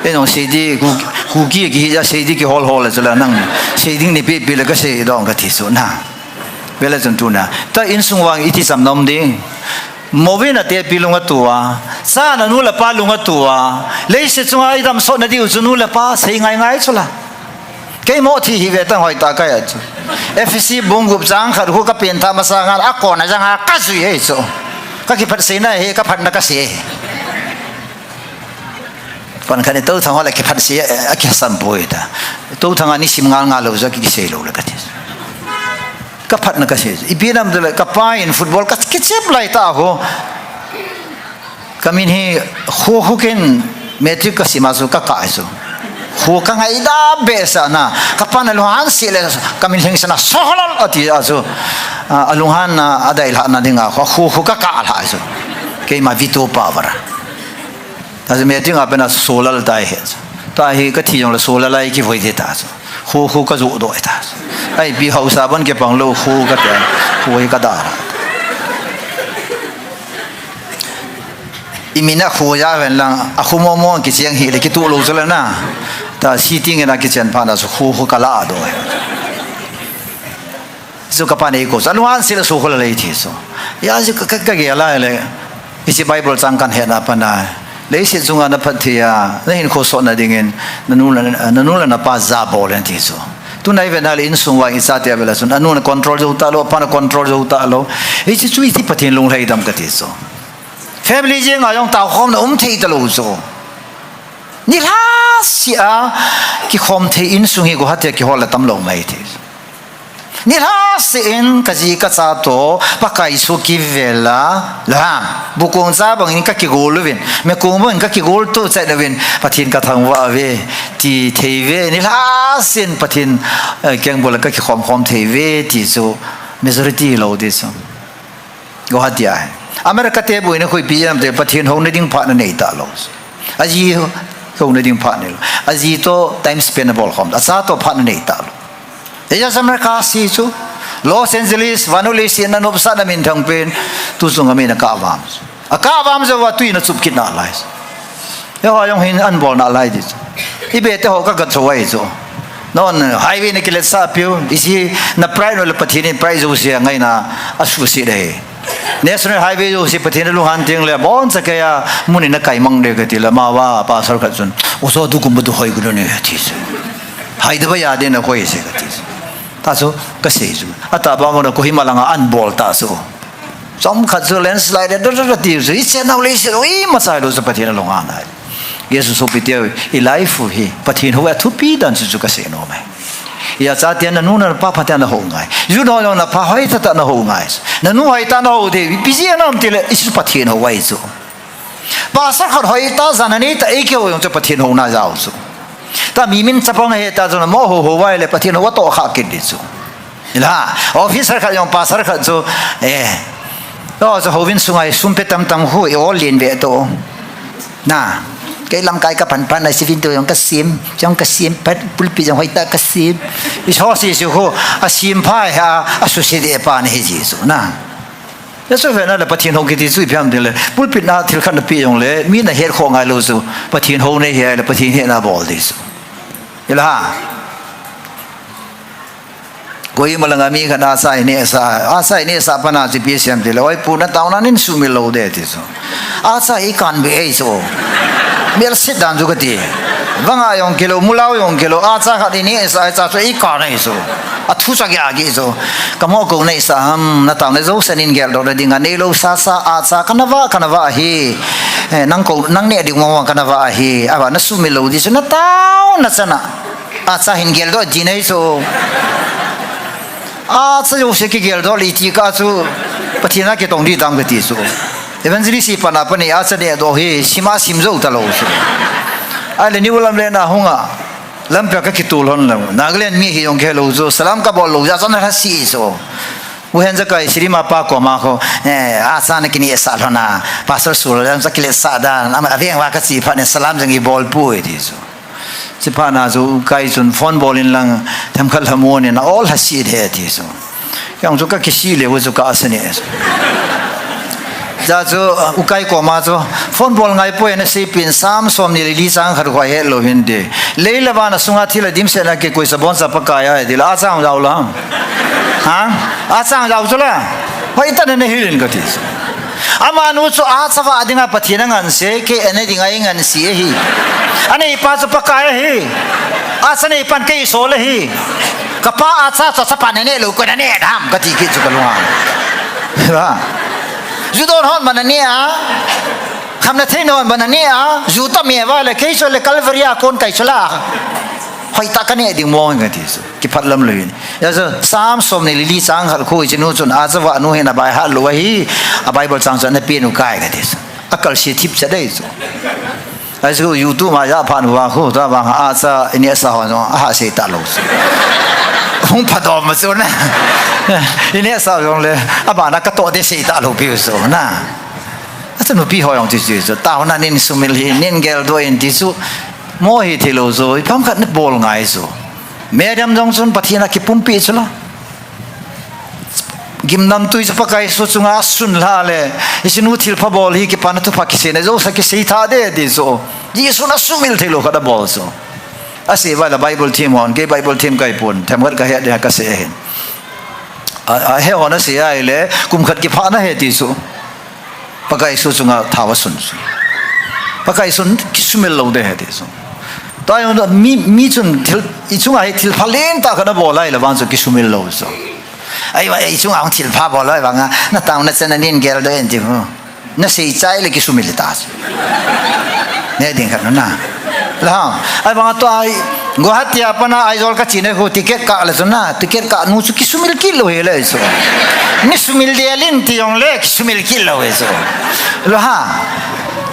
Ei nong sei di, Ku, Kuki kihi ja sei di kihol hol le chu la nang. Sei ding ni pi pi le ka sei dong kati chu na. Ve le chun tuna. Ta insung vang iti cham nom ding. Mo vin ate pi lung a tua. Cha na nu le pa lung a tua. Leiset chunga idam sot na diu chu nu le pa sei ngai ngai chu la. Kei mo thi hi ve tang hoi ta ka ya chu. Ephesi bung gup chang khat khu ka pen tha masa ngal a kona jang a ka jui hei chu. Ka kiphat sei na he, ka phatna ka sei. Pan khat ni to thang ho le kiphat sei, a kisam poi ta. To thang a ni sim ngal ngal lou ja ki sei lou le ka thi. Ka phatna ka sei. Ipi nam de le ka pa in football ka kichep lai ta ho. Ka min hi khu khu ken matric ka sim a chu ka kah chu. Khu ka ngai da be sa na. Ka pa na lunghan si le ka min lhing sa na Sohlal ati a chu. A, a lunghan na a dai lha na ding a khu khu ka kah lha chu. Keima Vito pa vara. Ta chu matric a pen a Sohlal tai he chu. Ta hi ka thi jong le Sohlal ai kivoi de ta chu. Khu khu ka ju do ta chu. Ai pi hausa ban ke pang lou khu ka te. Khu hi ka da. I min a khu ja ven lang, a khu mo mo kicheng hi le kitu lou chu le na. Ta sitting in a kichen pha na chu khu khu ka la do. Chu ka pa nei ko, chu lunghan si le Sohlal le thi chu. Ya chu ka, ka, ka gel a le. Hiche Bible chang kan he na pa na. Leiset chunga na phat thei a, na hinkho sot na ding in, na nu le, na nu le na pa ja bol in ti chu. Tuna i ve na le insung vang ichate a ve le chun, a nu na control jou ta lou, a pa na control jou ta lou. Hiche chu iti Pathen lunglhai dam kati chu. Family jeng a jong tao khom na um thei ta lou chu. Nilhah seh a kikhom thei insung hi Guwahati a kihol le tam lou mai thei. Nilhah seh in ka ji ka cha to Pakai Jesu kivel a, la, bukong cha bang in ka kigol uvin, mekong bang in ka kigol to chai uvin, Pathen ka thangvah uve, ti thei uve, nilhah seh in Pathen, eh, keng bol a ka kikhom khom thei uve, ti chu majority lou ti chu. Guwahati a. America te boina khu ipi jeh ham itile Pathen houna ding phat na nei ta lou. Aji houna ding phat nei lou. Aji to time spend abol khom. Acha to phat na nei ta lou. Eja America si chu, Los Angeles, vannoi leiset a nanopsahna minthang pen, tu chunga mi na kavam. Akavam jouva tui na chup kit nalai. Eiho jong hin anbol nalai di chu. Ibe te ho ka gat chou ahi chu. Non highway na kiletsah piu, isi na pride no le Pathen in pride jouse ngaina asuhset e. National highway jouse Pathen alunghang teng le, boncha keiya, mun in akai mang de kati le, amava pastor khat chun, "Ojo, tu kum ba tu hoi ku ne," ati chu. "Hai da ba ya de na koi se," kati chu. Ta chu, kasei chu. Atahbeh mona Kohima langa anbol ta chu. Chomkhat chu landslide da da da ti chu. Ichenau leiset u imacha lou chu Pathen alunghang nai. Jesu sopi teu, i life u hi Pathen hou a thupi dan chu chu kasei nom e. Icha te nanu napa phatah in nahou ngai. Ju no no napa hoitah tah in nahou ngai. Nanu hoitah in nahou de, ipi jeh ham tile, isu Pathen hou ahi chu. Pastor khat hoitah, jana neitah, eikihou jong chu Pathen houna jao chu. Ta mi min chapang heta chu namo hou hou vai le Pathen hou atoh kha kit di chu. Ila, officer khat jong pastor khat chu, eh, to chu houbung sunga sum pe tam tam khu, i ol lin ve to. Na, kei lamkai ka pan pan a sivin to jong ka sim, jong ka sim, pat pulpit jong hoitah ka sim. I so si su khu, asim pha ha, asuse de pa ni hi ji chu na. Jesu ve na le Pathen hou kiti chu ipi ham tile, pulpit na thil khat na pe jong le, mi na het kho ngai lou chu, Pathen hou nei hi le, Pathen hetna bol di chu. Ila. Kohima langa mi khat acha inehsah, acha inehsah pana chu ipi asei em tile, "Oi pu, na taona nin sumil lou de," ti chu. Acha ikan be ei chu. Melset dan chu kati. Vanga jong kilou, mulau jong kilou, acha khat inehsah, acha chu ikan ei chu. Athu cha gi agi chu. Kamo ko neisah ham, na taona jouse nin geldoh na dinga neilou sasa, acha kana va, kana va hi. Eh, nang ko, nang neh ding mong mong kana va hi. Ava na sumil lou di chu, na taona chana. Acha hin geldoh ji nei chu. Acha jouse kigeldoh le iti ka chu Pathen a kitong di dam kati chu. Evangelist hi pana pani acha nehdoh hi sima sim jou talou chu. Ahile niu lam le na hunga. Lampi a ka kitul hon lou. Nagaland mi hi jong kihe lou chu. Salam kabol lou jeh a chana lha si chu. U Henjakai Sirima pa koma khu, eh, acha na kinehsah lhon a. Pastor Sul jong cha kiletsah dan. Ama aveng va kache phat in salam jong ibol poi ti chu. Chuphat na chu ukai chun phone bol in lang themkhat lhamon in a ol lha si de ti chu. Kei jong chu ka kisi le u chu ka asa ne. Cha chu, uh, ukai koma chu phone bol ngai poi na sei pin Sam som ni le li chang khat khu ahet lou hin de. Lei le van a sunga thil a dimset na kikoi sa boncha Pakai ahi ti le acha jao la. Ha? Acha jao chu la. Hoitah na nahil in kati chu. Amanu chu acha va dinga Pathen anganse, kei ana dinga inganse ahi. Aneipa chu Pakai ahi. Acha neipan kei Issol ahi. Kapa acha chu chapa naneh lou koi naneh dem kati kit chu kalunga. Ba. Ju don hon ba naneh a. Khamna theina hon ba naneh a. Ju tah me va le kei chu le Calvary a kon kai chu la. Hoitah kaneh ding mong kati chu. Kiphat lam lou hin. Hijeh chun, Sam som ni le li chang khat khu hiche nu chun, acha va nu hin abai hat lou ahi, a Bible chang chu ana pen u kai kati chu. Akal se thip cha dei chu. Achu YouTube ma ja phan va khu, ta vang acha inehsah ho jong, aha sei talou chu. Hung phadom ma chu na. Inehsah jong le, abana katoh de sei talou piu chu na. Achu nupi ho jong ti chu, taona nin sumil hi, nin geldoh in ti chu. Mo hi thilou chu, ipi ham khat na bol ngai chu. Madam jong chun Pathen a kipumpi chu la. Gimnamtui chu Pakai Jesu chunga asun lha le, hiche nu thilpha bol hi kipana thupha kisei na jouse kisei tha de ti chu. Jesu na sumil thei lou khat abol chu. Asei va le Bible them hon, kei Bible them kai pon, themkhat kahet de kasei ahin. A, ahe hon asei ahile, kum khat kipha na he ti chu. Pakai Jesu chunga thao asun chu. Pakai Jesun kisumil lou de he ti chu. Tua jong mi, mi chun thil, i chunga hi thilpha lentah khat nabol a ahile vang chu kisumil lou chu. Ahivang, i chunga hung thilpha bol a ahivanga, na taona chana nin geldoh in ti hu. Nasei chai le kisumil ta chu. Ne ding khat na. La, ahivanga tua Guwahati a pat na Aizawl kache na khu ticket kah le chu na, ticket kah nu chu kisumil kit lou hi le chu. Nei sumil ding in ti jong le kisumil kit lou hi chu. Lo ha.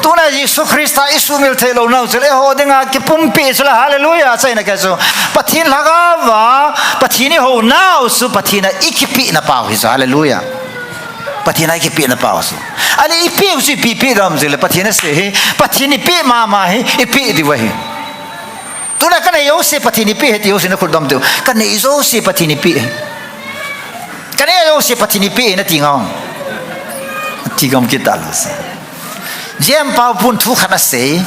Tuna Jesu Christa i sumil thei lou nau chu le eiho dinga kipumpi chu la, hallelujah, achaina kei chu. Pathen lhagao va, Pathen i hou nau chu Pathen a i kipe na pau hi chu, hallelujah. Pathen a i kipe na pau chu. Ahile i pe u chu ipi pe dam chu le Pathen asei hi, Pathen i pe mama hi, i pe diu ahi. Tuna kanei jouse Pathen in eipeh ahi ti jouse nakhut dom teu. Kanei jouse Pathen in eipeh ahi. Kanei jouse Pathen in eipeh ahi nati ngam. Ti ngam kit talou se. J M Paopun thu khat asei.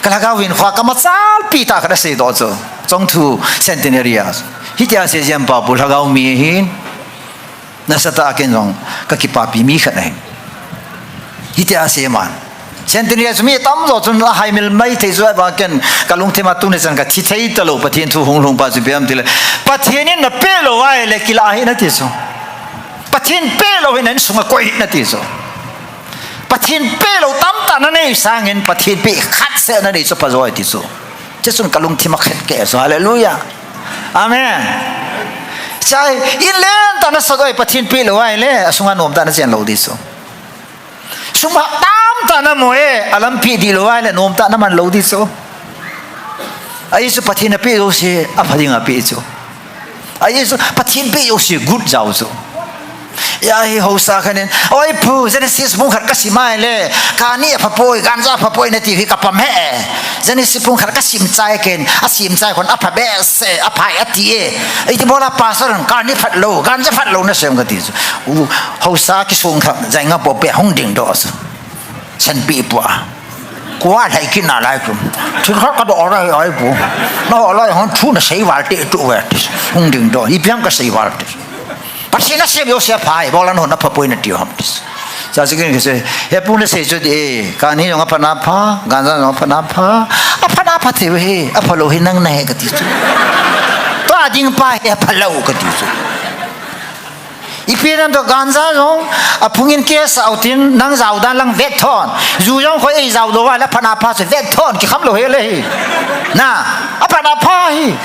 Ka lhagao in kho a kamachalpi tah khat asei doh chu. Chongthu centenary a. Hitia asei J M Paopu, lhagao mi ahin. Nasatah a ken jong kakipapi mi khat ahi. Hitia asei man. Centenary a chu mi tamjo chun ahaimil maithei chu ahivang ken kalungthim a tuni chan kathi thei talou Pathen thu hung lhung pa chu ipi ham tile. Pathen in napeh lou ahile kilah hih in ati chu. Pathen peh lou hih in na insung a koi hih in ati chu. Pathen peh lou tamtah nanei sangin Pathen peh khat seh nanei chu pha jo ahi ti chu. Chuchun kalungthim a khet keh chu. Hallelujah. Amen. Chai, in lentah nasat uva Pathen peh lou ahile, asunga nomtah nachen lou ding chu. Sum tamtah namu e, alampi dih lou ahile, nomtah naman lou ding chu. Ajeh chu Pathen in apeh jouse, apha dinga apeh chu. Ajeh chu Pathen peh jouse, good jao chu. Hia hi haosa khat in, oi pu, Genesis bung khat kasim ahile, kani apha poi, ganja apha poi nati hi kapam e. Genesis bung khat kasim chai ken, asim chai kon apha behseh, apha e ati e. Iti bola pastor in kani phat lou, ganja phat lou nasei em kati chu. U, haosa kisung khat, jainga pope hung dingdoh chu. Sanpi pua. Kua lhai kit nalai chu. Thil khat kadoh a lhai ai pu. Naho lhai hon thu nasei val te tu ve. Hung dingdoh. Ipi ham kasei val te. Pathen in asem jouse apha e, bola nahon apha poi nati ham. Cha chikin kise, he pu nasei chu di e, kani jong apha na pha, ganja jong apha na pha, apha na pha thei uve, apha lou hi nang nahi kati chu. Tua ding pa hi apha lou kati chu. Ipi nam toh ganja jong, aphung in case a utin, nang jao dan lang vet thon. Ju jong khoi ei jao lou va, la apha na pha chu vet thon, kikham lou hile hi. Na, apha na pha hi.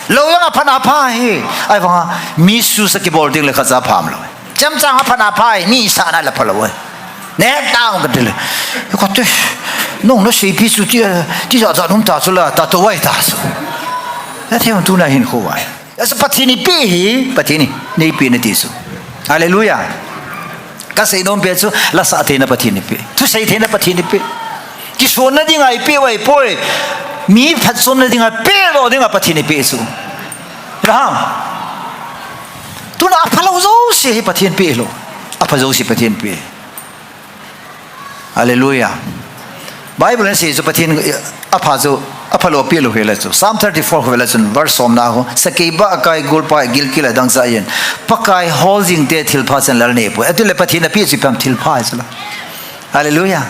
Lou jong apha na pha hi. Ahivanga, misuse a kibol ding le khat cha pham lou. Chemchang apha na pha hi, mi sa na la pha lou. Ne tang ka dile. Ka te, nong nasei pi chu ti, ti ja ja num ta chu la, ta to vai ta chu. Na them tu na hin kho vai. Asa Pathen in eipeh hi, Pathen in neipeh in ati chu. Hallelujah. Kasei nom pen chu, la sah theina Pathen in eipeh. Thusei theina Pathen in eipeh. Kisonna dinga eipeh uva ahipoi. Mi phatchomna dinga pehdoh dinga Pathen in eipeh chu. Abraham. Tuna apha lou jouse hi Pathen in peh lou. Apha jouse Pathen in peh. Hallelujah. Bible in asei chu Pathen apha chu, apha lou peh lou hile chu. Psalm thirty-four khu vele chun, verse somna khu. Sakei bah akai gulpa gilkel a dangchah in. Pakai hol jing te thilpha chan lal nei poi. Atile Pathen in apeh chu ipi ham thilpha chu la. Hallelujah.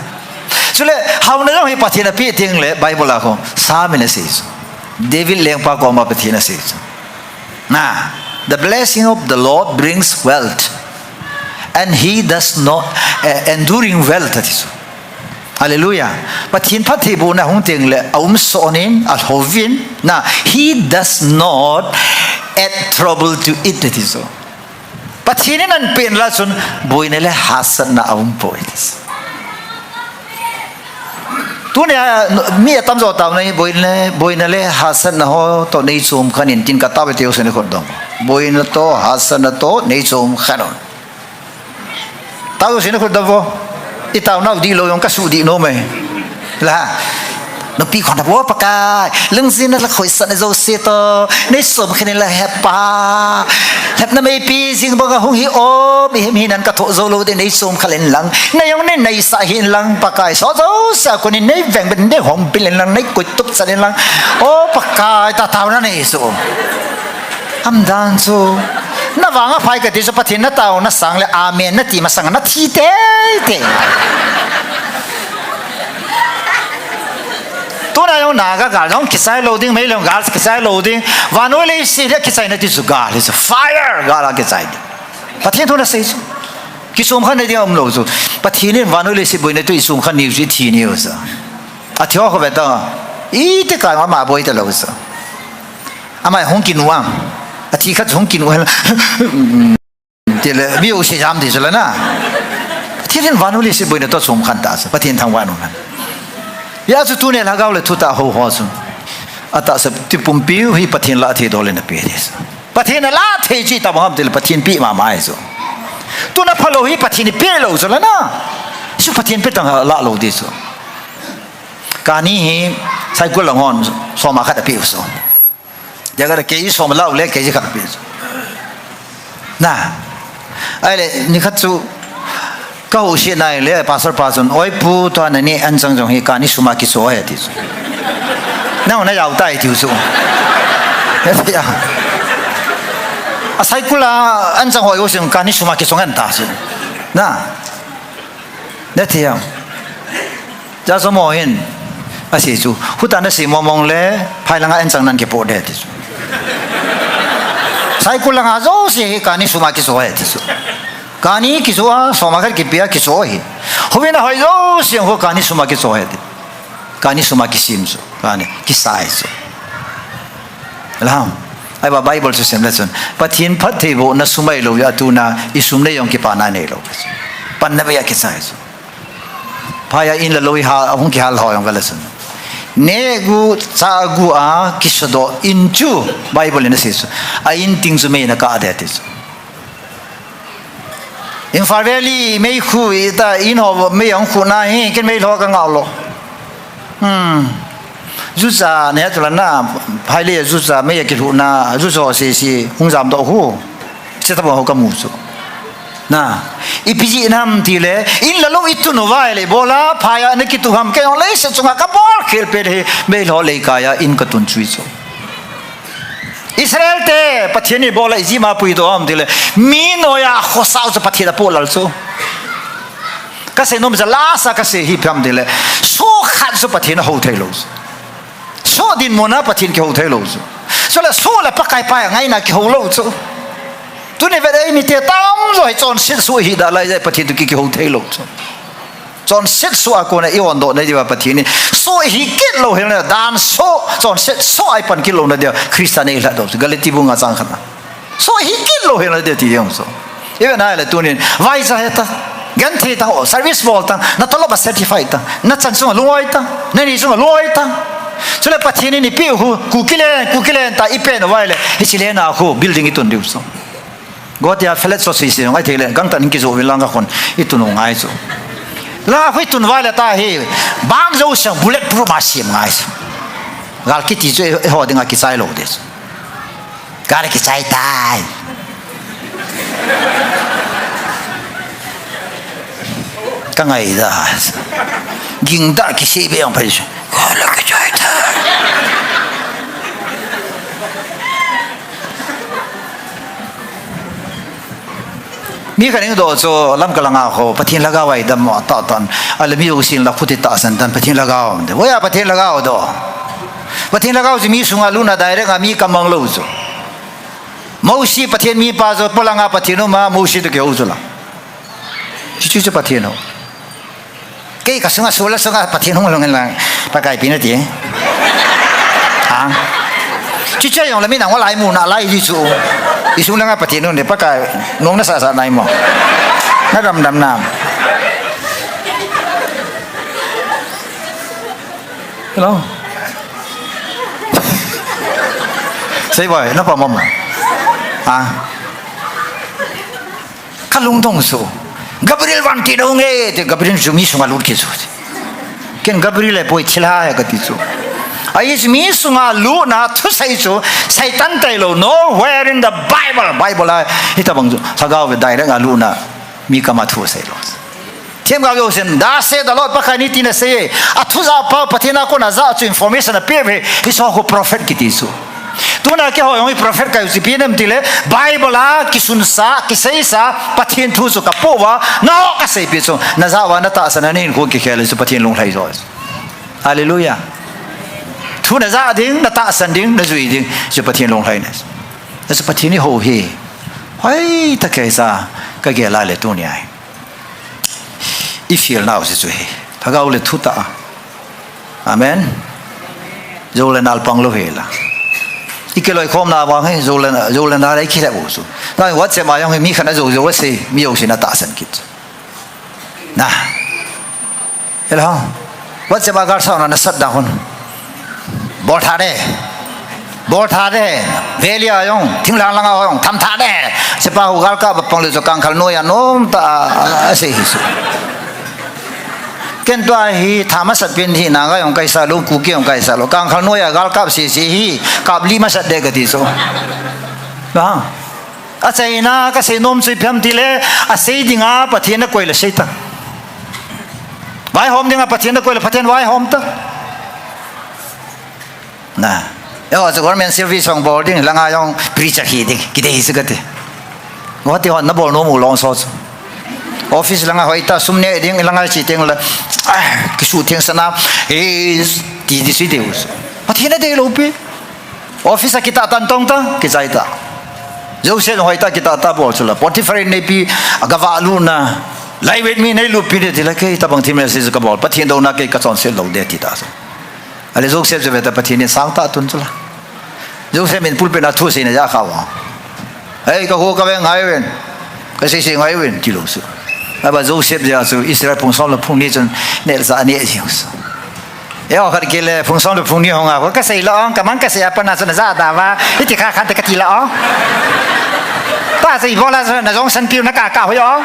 Chule, haona jong hi Pathen in apeh teng le Bible a khu. Psalm in asei chu. David lengpa koma Pathen in asei chu. Na, the blessing of the Lord brings wealth, and he does not, eh, enduring wealth, ati chu. Hallelujah. Pathen phattheibohna hung teng le, aum sonin, alhouvin, na, he does not add trouble to it, ati chu. Pathen in anapeh na lah chun, boina le hahsatna aum poi, ati chu. Tunia, mi atamjo taona hi, boina, boina le hahsatna ho toh neichom khen in tin katao ve ti jouse nakhut dom. Boina toh, hahsatna toh, neichom khen un. Tao jouse nakhut dom vo. Itaonau dihlou jong kasuh dih nom e. La. Numei khon vo Pakai. Lungjinna le khohsahna jouse toh. Neichom khen in la hepa. Lhepna meipi jing banga hung hi o, mihem hinan kathoh jou lou ding neichom khen in lang. Nei jong neineisah hih in lang Pakai. Soh jouse a konin neiveng pen neihong bil in lang, neikoi tup chan in lang. O Pakai, ta taona nei chu. Aum dan chu. Navang aphai kati chu Pathen nataona sang le amen nati masang nathi teitei. Tuna jong Naga gal jong kichai lou ding, Meitei gal kichai lou ding. Vannoi leiset a kichaina ti chu gal hi chu fire gal a kichai ding. Pathen thu in asei chu. Kichom khen na ding aum lou chu. Pathen in vannoi leiset boina toh ichom khen ni chu ithi ni u chu. Athi ho khu ve ta. Iti kai ma ma boi talou chu. Ama hung kinu ang. Athi khat hung kinu ang. Tile, mi u se jam ti chu la na. Pathen in vannoi leiset boina toh chom khen ta chu, Pathen thangvah in um hen. Hijeh chun tuni lhagao le thutah ho ho chu. Atahsa ti pumpi u hi Pathen lah thei dol in apeh ding chu. Pathen lah thei chu itobang ham tile Pathen peh mama ahi chu. Tuna phalou hi Pathen in peh lou chu la na. Chu Pathen peh tang lah lou ding chu. Kani hi Saikul lang hon, som a khat ape u chu. Dia ka kei som lau le kei khat ape u chu. Na. Ahile, nikhat chu, ka houset nai le, pastor pa chun, "Oi pu, tua nani anchang jong hi kani sum a kicho ahi," ati chu. "Nang na jao tai," ati chu. A saikul a anchang hoi u sing kani sum a kicho ngen ta chu. Na. Na ti ham. Cha so mo hin. Asei chu. Huta na sei mong mong le, phai langa anchang nan kipoh de ati chu. Saikul langa jouse hi kani sum a kicho ahi ati chu. Kani kicho a, som a khat kipe a kicho ahi. Houin a hoi jouse ho kani sum a kicho ahi ati. Kani sum a kisem chu. Kani kisai chu. Lam. Ahivang Bible chu sim le chun. Pathen phattheibohna sum ahilou a tuna i sum nei jong kipana neilou. Panna bei a kichai chu. Phai a in la lou i ha, hung kihal ho jong ka le chun. Neh gu, chah gu a, kisodoh in chu, Bible in asei chu. A in ting chu mei in akah de ati chu. Imphal Valley, meikhu ita, in ho mei ahung khuhna hi, ken meilhou ka ngah lou. Hmm. Jucha, ne tu la na, phai le jucha, mei akilhuhna, jucha ho sese, hung jamdoh u. Hiche tobang ho ka mu chu. Na, ipi jeh ham ti le, in la lou i tun uva ahile, bol a, phai a na kitu ham, kei jong leiset chunga ka bol khel pen hi, meilhou leikai a, in ka tun chu ahi chu. Israel te, Pathen in bol a ijeh ma puidoh ham ti le, mi noiya khosa u chu Pathen in apoh lal chu. Ka sei nom chu lasa ka sei hi ipi ham ti le, soh khat chu Pathen in ahou thei lou chu. Soh dinmun a Pathen kihou thei lou chu. Chule soh le Pakai pai a ngaina kihou lou chu. Tuni vet eimi te tamjo hi chonset soh hi da lai jeh Pathen toh ki, kihou thei lou chu. Chonset soh a kona i hondoh na diuva Pathen in. Soh hi kit lou hel na dan soh, chonset soh a i pan kit lou na diuva Christa nei lhat doh chu. Galati bung nga chang khat na. Soh hi kit lou hel na diuva ti jong chu. I vet na le tunin, vaicha hita, genthei ta ho, service bol ta, na tolop a certify ta, na chan chunga lungoi ta, na ni chunga lungoi ta. Chule Pathen in i peh u khu, Kuki len, Kuki len ta, i pen uva ahile, hiche len a khu, building i tun diu chu. Guwahati a flat so sisi ngai thei le, gangtah in kijoh uvin lang a khun, i tun u ngai chu. Lang a khu i tun uva ahile ta hi, bang jouse bullet proof a sem ngai chu. Gal kiti chu, i, i ho dinga kichai lou ding chu. Gal kichai tai. Ka ngai da. Ging da kisei be ang phai chu. Gal kichai tai. Mi khat in doh chu Lamka langa ho, Pathen lhagao a i dam mo ta tan. Ahile mi jousen la khuti tahsan tan, Pathen lhagao um de. Hoiya Pathen lhagao doh. Pathen lhagao chu mi sunga lutna direct a mi kamang lou chu. Mosi Pathen mipa chu polanga Pathen um a, Mosi toh kihou chu la. Chuchu chu Pathen hou. Kei ka sunga, soh le sunga Pathen hung lhung hen lang, Pakai pi nati. Ha? Chuche jong le mi nang wa lai mu na lai ji chu. I sung langa Pathen hung de Pakai nung na sa sa nai mo. Na dam dam na. Hello? Sei boy, na pa mama. Ha? Ka lungdong chu. Gabriel vantil a hung e, ti Gabriel chu mi sunga lut kit chu. Ken Gabriel ahipoi thilha ahi kati chu. Ahi chu mi sunga lutna thusei chu Satan tailou, nowhere in the Bible. Bible a hitabang chu lhagao ve direct a lutna mi kama thusei lou. Themgao jousen, thus saith the Lord, Pakai in hitin asei e. Athu japa Pathen a kona ja chu information ape ve. Hiche ho khu prophet kiti chu. Tuna keiho jong hi prophet kahiu chu ipi ham tile, Bible a kisunsa, kiseisa, Pathen thu chu kapoh uva, nangho kasei pi chu, najah uva, natahsan a, nahinkho kikhel chu Pathen lunglhai jo. Hallelujah. Thu najah ding, natahsan ding, najui ding, chu Pathen lunglhai na. Chu Pathen ihou hi. Hoitah a kei cha, kagel a le tuni a hi. I feel nau chu hi. Lhagao le thutah a. Amen. Jou le nal pang lou hela. I kiloikhomna vang hi, jou le, jou le nal a i kile u chu. Tua WhatsApp a jong hi mi khat in ajou jou asei, mi jousen atahsan kit chu. Na. Hello. WhatsApp a gal sauna na sat da hun. Bol tha de. Bol tha de. Valley a jong, thinglhang langa jong, tham tha de. Sepa hu gal kap a pang le chu kangkhal noiya nom tah a, asei hi chu. Ken tua hi tha masat pen hi Naga jong kaisa lou, Kuki jong kaisa lou. Kangkhal noiya gal kap sese hi, kap li masat de kati chu. Ha. Achaina kasei nom chu ipi ham tile, asei dinga Pathen nakoi le sei ta. Vaihom dinga Pathen nakoi le Pathen vaihom ta. Na. Eiho chu government service hung bol ding, langa jong preacher hi ding, kidei chu kati. Guwahati hon nabol nom u lungset chu. Office langa hoitah sum neh ding, langa chi teng le, ah, kisuh thengsel na, eh, ti di sui deu. Pathen nadei lou pi. Office a kitah tan tong ta, kichai ta. Joseph hoitah kitah tah bol chu la. Potiphar in neipi, agavah lutna. Lai wet mi neilupi de ti la, kei tabang thil message kabol. Pathen douna kei kachonset lou de ti ta. Ale Joseph chu veta Pathen in sangtah tun chu la. Joseph in pulpit a thu seina ja kha uva. Hei, kaho kave ngai uvin. Kasei sei ngai uvin, ti lou chu. Aba Joseph jeh a chu Israel phung som le phung ni chun nelsa anei jeng chu. Eiho khat kile phung som le phung ni hung a, kasei lou ong, kamang kasei a pat na chu naja da uva. Hiti kha khat kati lou ong. Tua chu ibola chu najong san piu na ka ka hoi ong.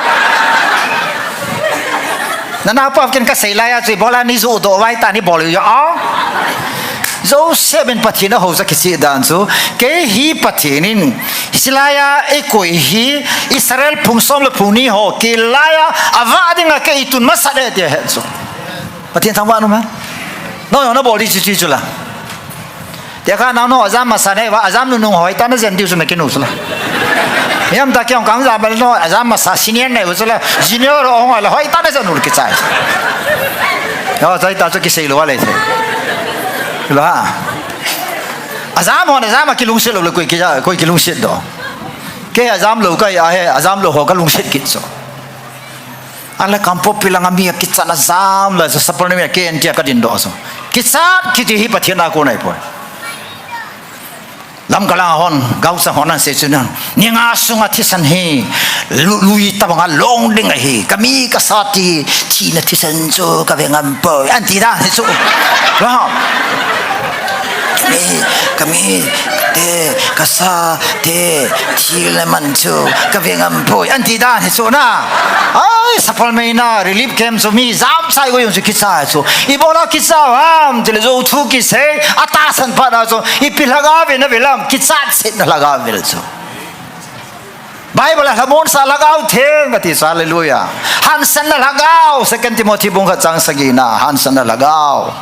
Nanaopa ken kasei laiya chu ibola neijoh doh uva, tua neibol u jo. Joseph in Pathen ahou cha kicheh dan chu, kei hi Pathen in, hilaiya eikoi hi, Israel phung som le phung ni ho, kei laiya, avah dinga kei itun masat e tia het chu. Pathen thangvah in um hen. Nangho nabol di chu chu chu la. Tekah nangho ajam masa nei uva, ajam nunung hoitah najen diu chu nakinu chu la. Mihem tah kei jong kang jam bal no, ajam masa senior nei u chu la, junior ong la hoitah najen u kichai. Yo, chai ta chu kisei lou a le thei. Lo ha. Ajam ho, ajam a kilungset lou le koi ki, koi kilungset doh. Kei ajam lou kahi a he, ajam lou ho kalungset kit chu. Ahile Kangpokpi langa mi akichat ajam lai chu, Sapormeina a kei in tia kadin doh chu. Kichat kiti hi Pathen a kon ahipoi. Lamka langa hon, gaocha hon asei chu na. Ni nga sunga thisan hi, lu-, lui tabanga long ding ahi. Kami kasa ti, thina thisan chu kave ngam poi. Anti dan hi chu. Wow. Kami, kami, te, kasa, te, thil le man chu, kave ngam poi. Anti dan hi chu na. Ai, Sapormeina, relief camp chu mi jam chai go jong chu kicha chu. Ibola kicha ham, tile jou thu kisei, atahsan phat na chu. Ipi lhagao vin avel ham, kichat setna lhagao vel chu. Bible a lhamon sa lhagao theng kati chu, hallelujah. Hansanna lhagao, Second Timothy bung khat chang sagi na, hansanna lhagao.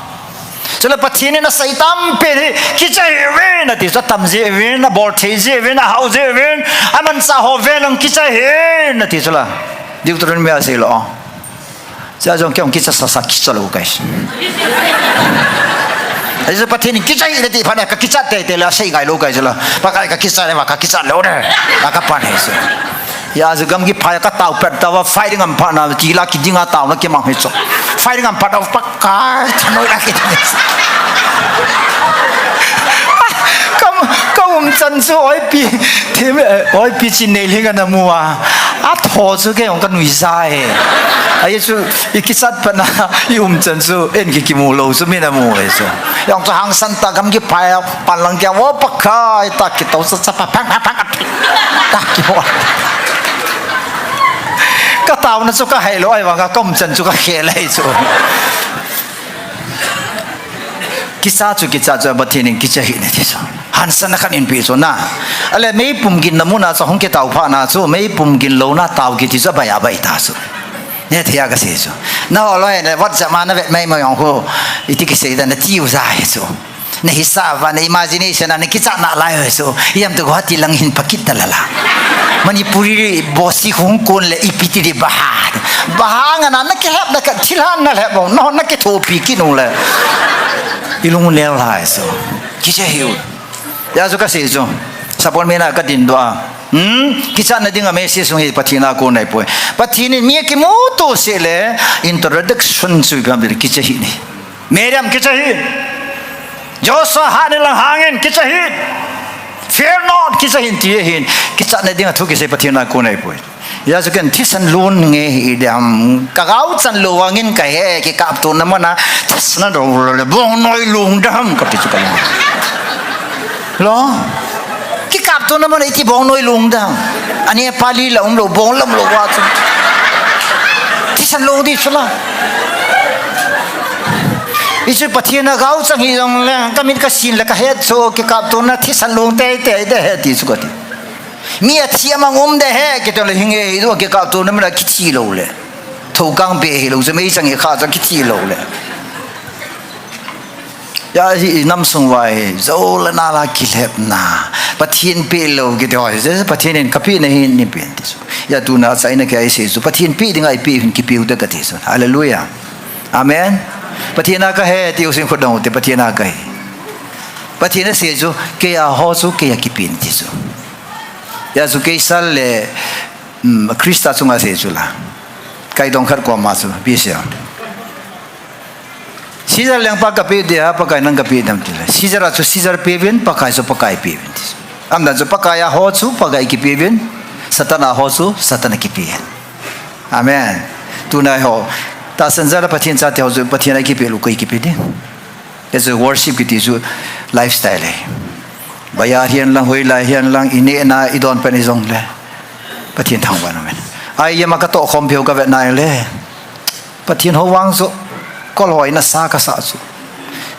Chule Pathen in asei tampen hi, kicha hih uvin ati chu, atam jeh uvin, abol thei jeh uvin, ahao jeh uvin, amanchah ho vel in kicha hih in ati chu la. Deuteronomy a asei lou. Chua jong kei jong kicha sasa kicha lou kai. Ajeh chu Pathen in kicha hih in ati phat na kakichat teitei le asei ngai lou kai chu la. Pakai kakichat le va kakichat lou de. Akapan hi chu. Hijeh a chu gamgi phai a katao pet tauva firing aum phat na tila kiding a taona kimang hi chu. Firing aum phat tauva Pakai thanoi la kiding. Kam, ka umchan chu oipi, thim, eh, oipi chi nei ling ana mu a. Atho chu kei jong kanui ja e. Ajeh chu ikichat pat na, i umchan chu en ki kimu lou chu min amu e chu. Jong chu hangsan tah gamgi phai a pan lang kei a, o Pakai, ta kitou sa sa pa phang phang phang. Ta kimu. Ka taona chu ka hai lou ahivanga ka umchan chu ka khel ahi chu. Kicha chu kicha chu Pathen in kicha hih in ati chu. Hansanna khat in pe chu na. Ale meipum ginna mun a chu hung kitao phat na chu, meipum gin louna tao kiti chu abai abai ta chu. Nethei a kasei chu. Nangho loi le WhatsApp ma navet mai mai jong khu, iti kisei dan nati u ja hi chu. Nahisah uva, na imagination a nakichat nalai u hi chu. Ijemtia Guwahati lang hin pha kit ta lala. Manipuri boss hi hung kon le ipi ti di baha. Baha nga na nakilhep na ka thilha nalhep u. Nahon nakithopi kit u le. Ilung lel lai chu. Kicha hih u. Hijeh chu kasei chu. Sapormeina kadin doh a. Hmm? Kichatna dinga message sung hi Pathen a kon ahipoi. Pathen in mi akimuto seh le introduction chu ipi ham tile kicha hih in. Miriam kicha hih in. Joshua hat ni lang hang in kicha hih in. Fear not, kicha hih in ti ahin. Kichatna dinga thu kisei Pathen a kon ahipoi. Hijeh chun ken thisan lung nge hi ding ham. Ka gaochan lou vangin kahe, kikaptona mun a thisan a dou le bongnoi lung ding ham kati chu ka lung. Lo? Kikaptona mun a iti bongnoi lung ding ham. Ani pali la um lou, bong lam lou va chu. Thisan lung di chu la. Hichu Pathen a gao chang hi jongle, ka mit ka sin le ka het chu, kikaptona thisan long teitei de he ti chu kati. Mi athi amang um de he, kiti le hinge hi chu, kikaptona mina kithi lou le. Thokang pe hilou chu, meichang hi kha chu kithi lou le. Hijeh a hi i nam sung uva hi, jou le nal a kilhepna. Pathen pe lou kiti ho hi, Pathen in kapeh nahi, nei pe in ti chu. Hijeh a tuna achaina kei a isei chu, Pathen pe dinga ipeh u hin kipeh u te kati chu. Hallelujah. Amen. Pathen a kahi ti u sin khut dong u te, Pathen a kahi. Pathen asei chu, kei a ho chu, kei a kipeh in ti chu. Hijeh a chu kei sal le, um, Christa chunga sei chu la. Kaidong khat koma chu, ipi sei. Caesar lengpa kapeh ding ham, Pakai nang kapeh ding ham ti le. Caesar a chu Caesar pe uvin, Pakai chu Pakai pe uvin ti chu. Aumdan chu Pakai a ho chu Pakai kipeh uvin, Satan a ho chu Satan a kipeh uvin. Amen. Tuna ho, tahsan jal a Pathen chate ho chu Pathen a kipeh lou, koi kipeh ding. Hichu worship kiti chu lifestyle ahi. Bazaar hihen lang, hoilai hihen lang, inehna, idon pen hijongle, Pathen thangvah in um in. Ai, ima katoh khom peh u kavet nai le. Pathen hou vang chu, kol hoi nasa kasah chu.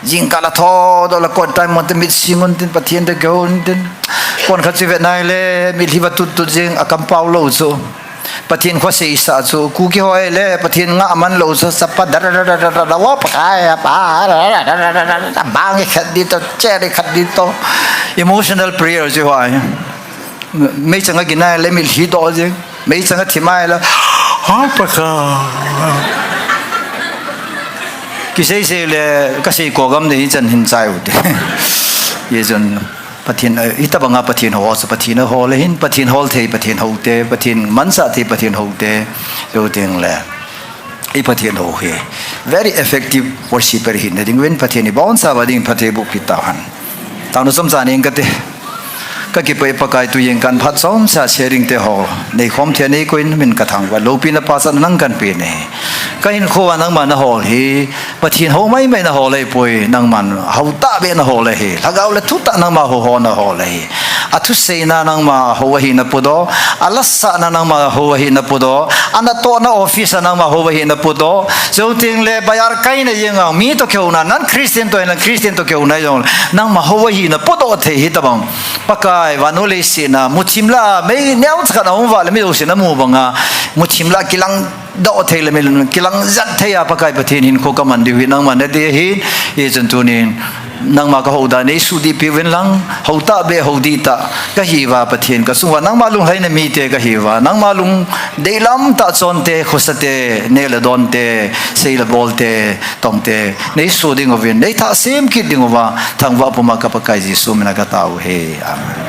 Jingkah la thodoh la kot time mo te mit sing un tin, Pathen te kihou un tin. Konkhat chu vet nai le, mitlhi va tut tut jing, akampao lou chu. Pathen kho seisah chu, Kuki ho ahile, Pathen ngah man lou chu, chapa da da da da da da da, wa Pakai, pa, da da da da da da da, bang khat ding toh, chair khat ding toh. Emotional prayer chu ho ahi. Meichang a ginai le mitlhi doh jing. Meichang a thim a le, ha, Pakai. Kisei sei le, kasei ko gam ding hichan hin chai u te. Hijeh chun, Pathen, eh, hitobanga Pathen hou chu, Pathen a hol ahin, Pathen hol thei, Pathen hou te, Pathen manchah thei, Pathen hou te, jou teng le. I Pathen hou hi very effective worshipper hina ding uvin Pathen in ibonchauva ding phatthei boh peh tauhen. Taona chomcha nei inge kati. Kakipah e Pakai, tujing kan phat chomcha sharing te ho neikhom thei a neikoi in min kathangvah, loupina pachatna nang kahin pe e. Kahinkho a nangma nahol hi Pathen hou maimai nahol ahipoi, nangman hou tahbeh nahol ahi. Lhagao le thutah nangma hou ho nahol ahi. Athuseina nangma hou ahi napodoh, alasahna nangma hou ahi napodoh, anatohna office a nangma hou ahi napodoh, jou teng le bazaar kaina jeng a mi toh kihouna, non Christian toh hihen lang Christian toh kihouna jong, nangma hou ahi napodoh thei hitobang. Pakai, vannoi leiset a muthim lah a mei neocha khat aum uva le mi jousen amu banga, muthim lah a kilang doh thei le mi kilang jat thei a Pakai Pathen hinkho kaman diu hi nangma nadei ahi. Hijeh chun tunin nangma kahou dan neisuhdih peh uvin lang, hou tahbeh, hou dihtah kahiuva Pathen, kachunguva nangma lunglhaina mite kahiuva, nangma lungdei lam tah chonte, khosate, neh le donte, sei le bolte, tongte, neisuh ding uvin, neithah sem kit ding uva, thangvah puma ka Pakai Jesu mina katao u ahi. Amen.